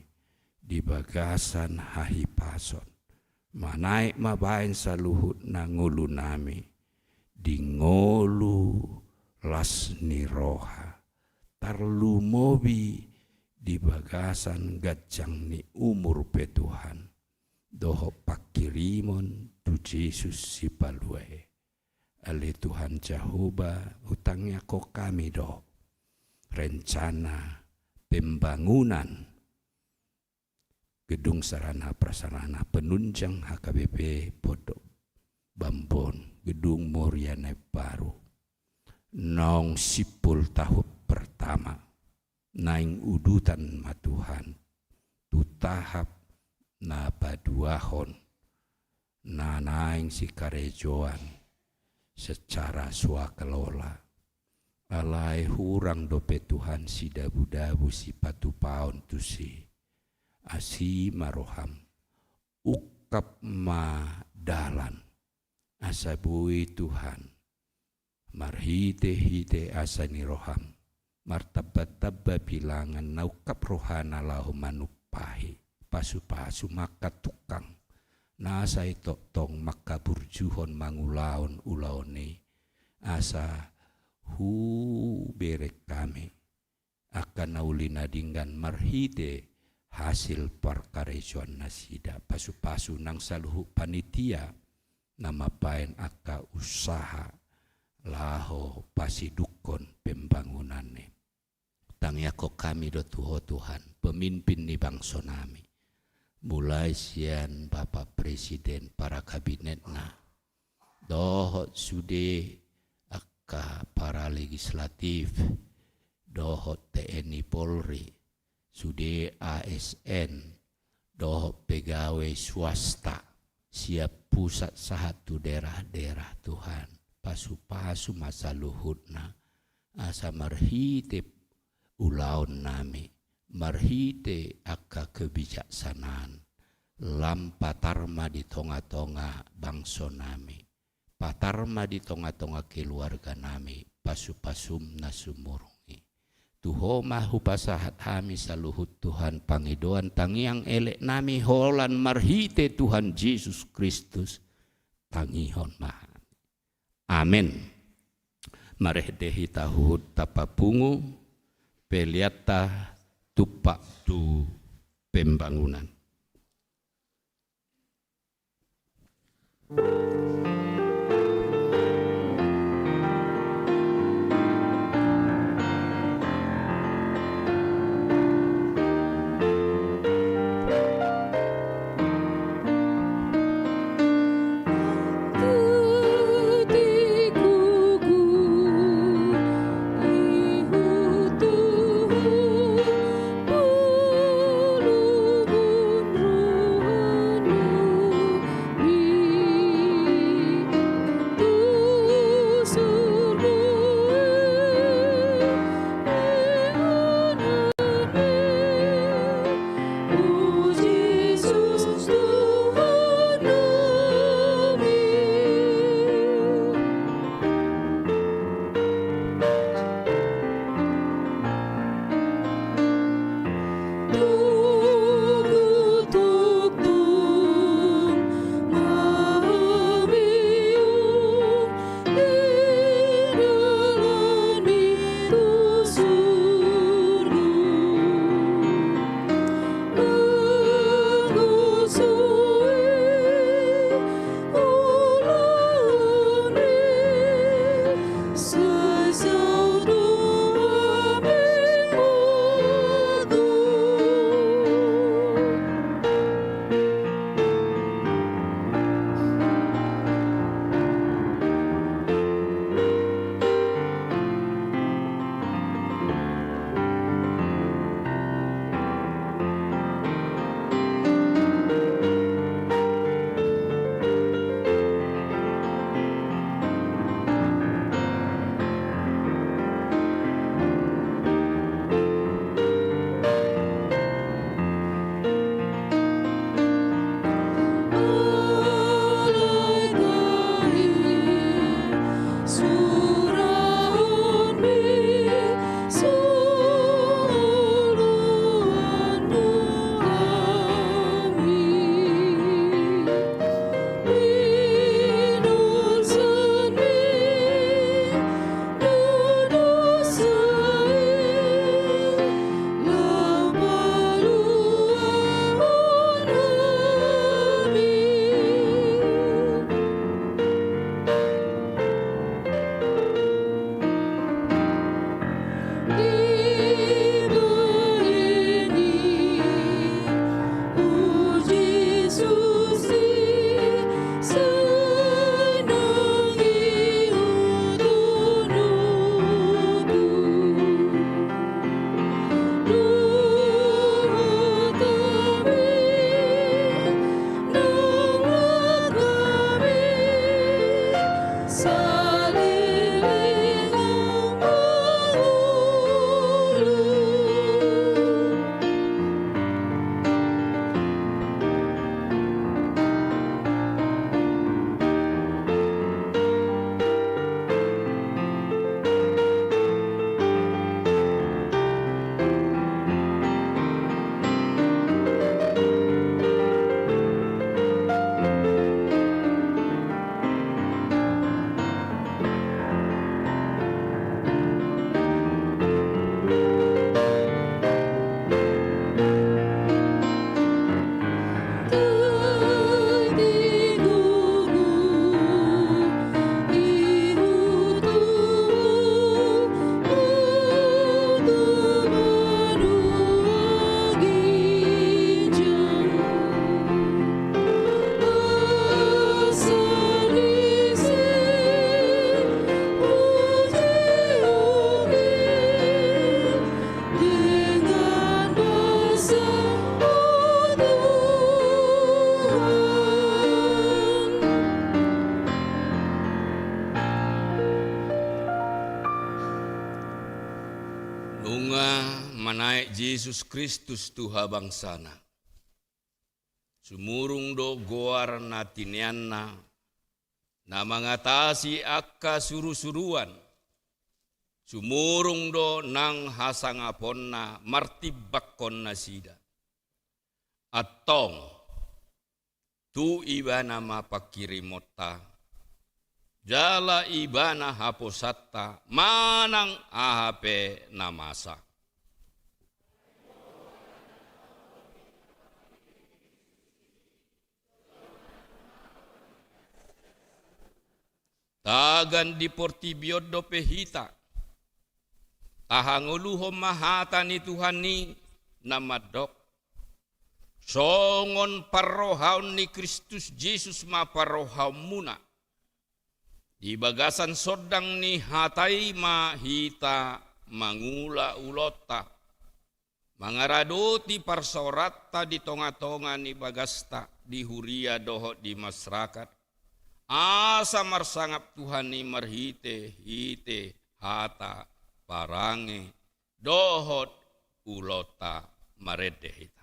di bagasan hahipason, manaek ma baen saluhutna ngolunami di ngolu las ni roha, tarlumobi di bagasan ganjang ni umur pe Tuhan, dohot pangkirimon tu Jesus Sipalua i. Ale Tuhan Jahowa, hutangiangkon hami do rencana pembangunan gedung sarana prasarana penunjang H K B P Pondok Bambon, gedung Moria na imbaru. Naung simpul tahun pertama, naeng udutan ma Tuhan tu tahap na paduahon, na naeng sikarejoan secara swakelola. Alai hurang dope Tuhan sidabudabu sipatupaon tusi. Asi ma roham, ungkap ma dalan, asa boi Tuhan marhitehite asa ni roham martambatamba bilangan na ungkap rohana laho manumpahi. Pasupasu ma angka tukang na sai tongtong mangkaburjuhon mangulahon ulaon i, asa hubereng hami angka na uli na denggan marhite hasil parkarejoan nasida. Pasupasu nang saluhut panitia na mambaen angka usaha laho pasidukkon pembangunan i. Tangiangkon hami do tu Ho Tuhan, pemimpin ni bangso nami, mulai sian Bapak Presiden, para kabinetna, dohot sude angka para legislatif, dohot T N I Polri, sude A S N, dohot pegawai swasta, sian pusat sahat tu daerah-daerah Tuhan. Pasupasu ma saluhutna, asa marhite ulaon nami, marhite angka kebijaksanaan, lam patar ma di tonga-tonga bangso nami, patar ma di tonga-tonga keluarga nami pasupasum na sumurung i. Tu Ho ma hupasahat hami saluhut Tuhan, pangidoan tangiang elek nami holan marhite Tuhan Jesus Kristus, tangihon ma hami. Amen. Marende hita huhut tapapungu peleanta tumpak tu pembangunan. manaek Jesus Kristus tu habangsana. Sumurung do goar na tineanna, na mangatasi angka surusuruan. Sumurung do nang hasangaponna martimbangkon nasida. Antong, tu Ibana ma pangkirimonta, jala Ibana haposanta manang aha pe na masa. Tagan di portibi on dope hita, tahangoluhon ma hata ni Tuhan i na mandok: Songon parrohaon ni Kristus Jesus ma parrohaonmuna. Di bagasan sondang ni hata i ma hita mangula ulaonta, mangaradoti parsaoranta di tongatonga ni bagasta, di huria dohot di masyarakat, asa marsangap Tuhan i marhitehite hata, parange, dohot ulaonta. Marende hita.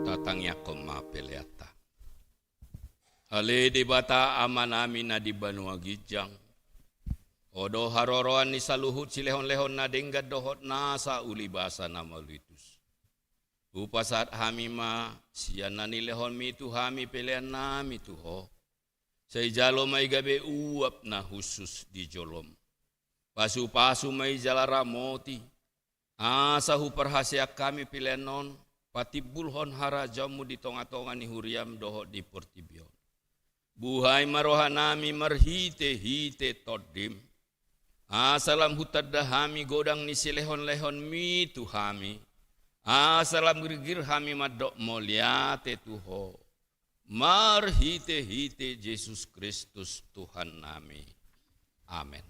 Tatangiangkon ma peleanta. Ale Debata Amanami na di banua ginjang, Ho do haroroan ni saluhut silehonlehon na denggan dohot nasa ulibasa na mauliutus. Hupasahat hami ma sian na nilehonmi tu hami peleannami tu Ho. Sai jalo ma i gabe uap na hushus di jolom. Pasupasu ma i jala ramoti, asa huparhaseang hami pelean on patimbulhon harajaonmu di tongatonga ni huriam dohot di portibi on. Buhai ma rohanami marhitehite Tondim, asa lam hutanda hami godang ni silehonlehonmi tu hami, asa lam girgir hami mandok mauliate tu Ho, marhitehite Jesus Kristus Tuhannami. Amen.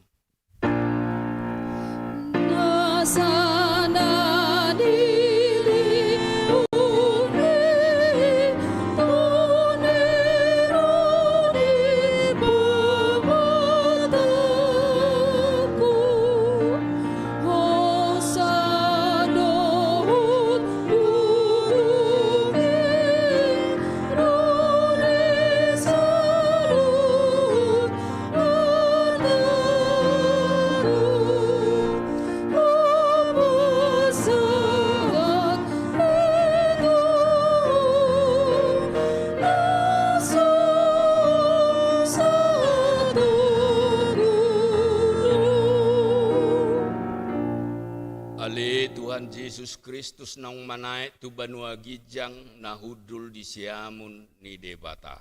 Ale Tuhan Jesus Kristus naung manaek tu banua ginjang na hundul di siamun ni Debata.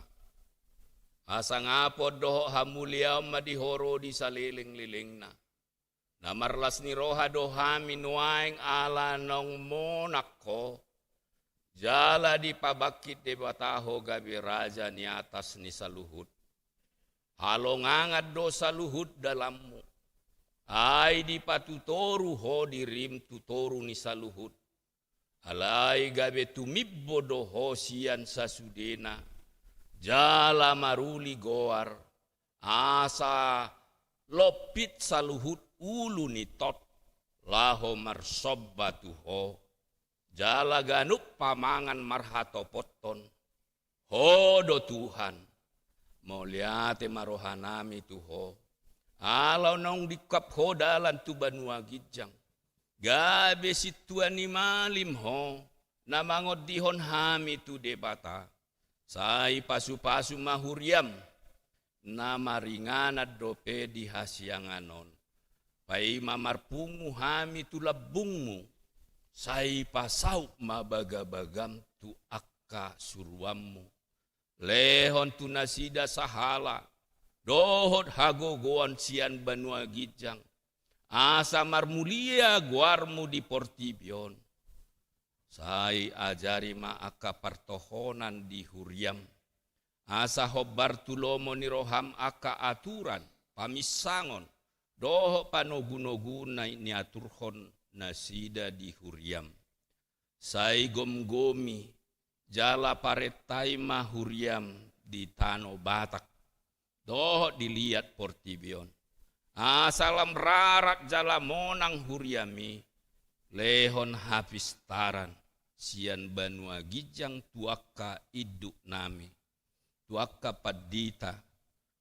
Hasangapon dohot hamuliaon ma di Ho ro di salelenglelengna. Na marlas ni roha do hami nuaeng ala naung monang Ho, jala dipabangkit Debata Ho gabe raja ni atas ni saluhut. Halongangan do saluhut dalanmu. Ai dipatutoru Ho dirim tu toru ni saluhut. Alai gabe tumimbo do Ho sian sasudena, jala maruli goar, asa lompit saluhut ulu ni tot, laho marsomba tu Ho, jala ganup pamangan marhatopothon, Ho do Tuhan, mauliate ma rohanami tu Ho. Ala naung diungkap Ho dalan tu banua ginjang, gabe sintua ni malim Ho, na mangondihon hami tu Debata. Sai pasupasu ma huriaM, na maringanan dope di hasiangan on. Paima marpungu hami tu lambungMu, sai pasaut ma bagabagaM tu angka suruanMu. Lehon tu nasida sahala dohot hagogoon sian banua ginjang, asa marmulia goarMu di portibi on. Sai ajari ma angka partohonan di huriaM, asa hombar tu lomo ni rohaM angka aturan, paminsangon, dohot panogunogu na niaturhon nasida di huriaM. Sai gomgomi jala parentai ma huriaM di tano Batak dohot di liat portibi on. Asa lam rarat jala monang huriaMi, lehon hapistaran sian banua ginjang tu angka induknami, tu angka pandita,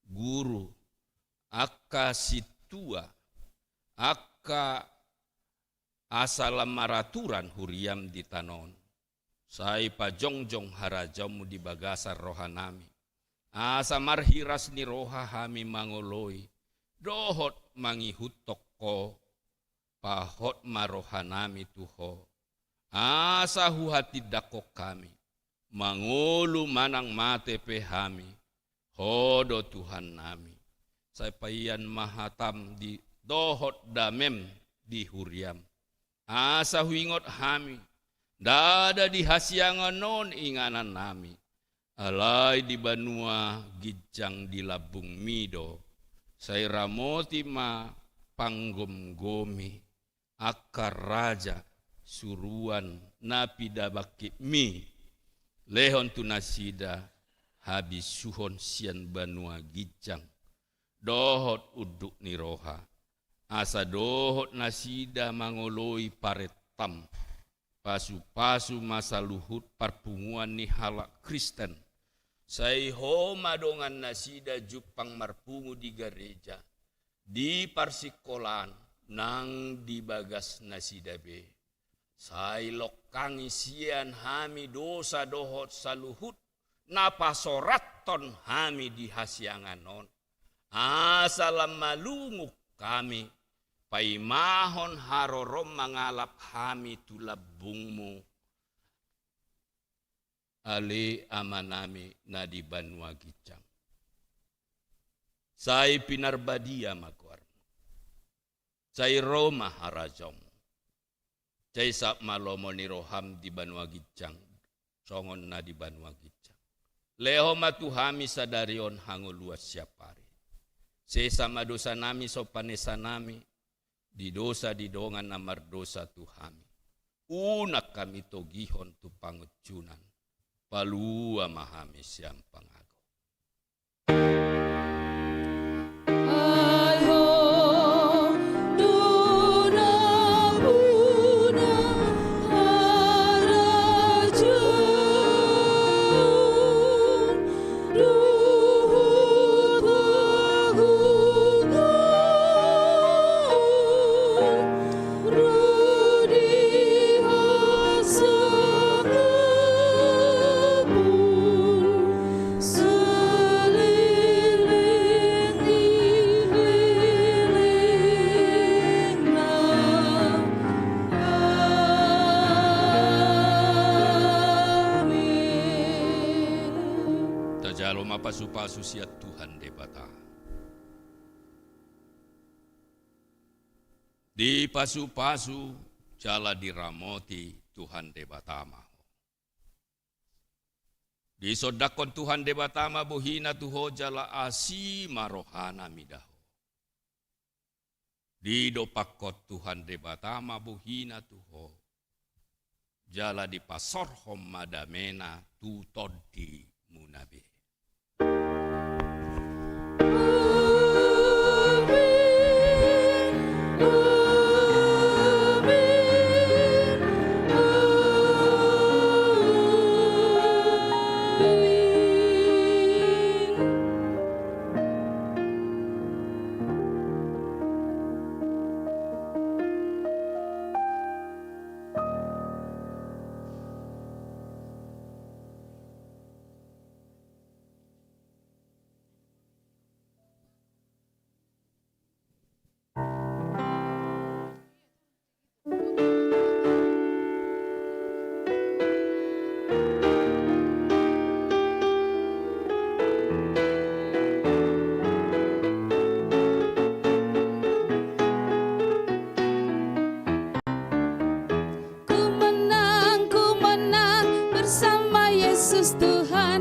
guru, angka sintua, angka asa lam maraturan huriaM di tano on. Sai pajongjong harajaonMu di bagasan rohanami, asa marhiras ni roha hami mangoloi dohot mangihuthon Ho. Pahot ma rohanami tu Ho, asa huhatindangkon hami, mangolu manang mate pe hami, Ho do Tuhannami. Sai paian ma hataM di, dohot dameM di huriaM, asa huingot hami, ndada di hasiangan on inganannami, alai di banua ginjang di lambungMi do. Sai ramoti ma panggomgomi angka raja, suruan na pinabangkitMi, lehon tu nasida habisuhon sian banua ginjang dohot unduk ni roha, asa dohot nasida mangoloi parentaM. Pasupasu ma saluhut parpunguan ni halak Kristen. Sai Ho ma dongan nasida jumpang marpungu di gareja, di parsingkolaan, nang di bagas nasida be. Sai longkangi sian hami dosa dohot saluhut na pasorathon hami di hasiangan on. Asa lam malungun hami, paimahon haroroM mangalap hami tu lambungMu, ale Amanami na di banua ginjang. Sai pinarbadia ma goarMu. Sai ro ma harajaonMu. Sai saut ma lomo ni rohaM di banua ginjang, songon na di banua ginjang. Lehon ma tu hami sadari on hangoluan siapari. Sesa ma dosanami songon panesanami di dosa di dongan na mardosa tu hami. Unang hami togihon tu pangunjunan. Palua ma hami sian pangago. Tajalo ma pasupasu sian Tuhan Debata. Dipasupasu jala diramoti Tuhan Debata ma ho. Disondangkon Tuhan Debata ma bohina tu ho jala asi ma rohana mida ho. Didompakkon Tuhan Debata ma bohina tu ho. Jala dipasorhon ma damena tu tondimuna be. Tuhan,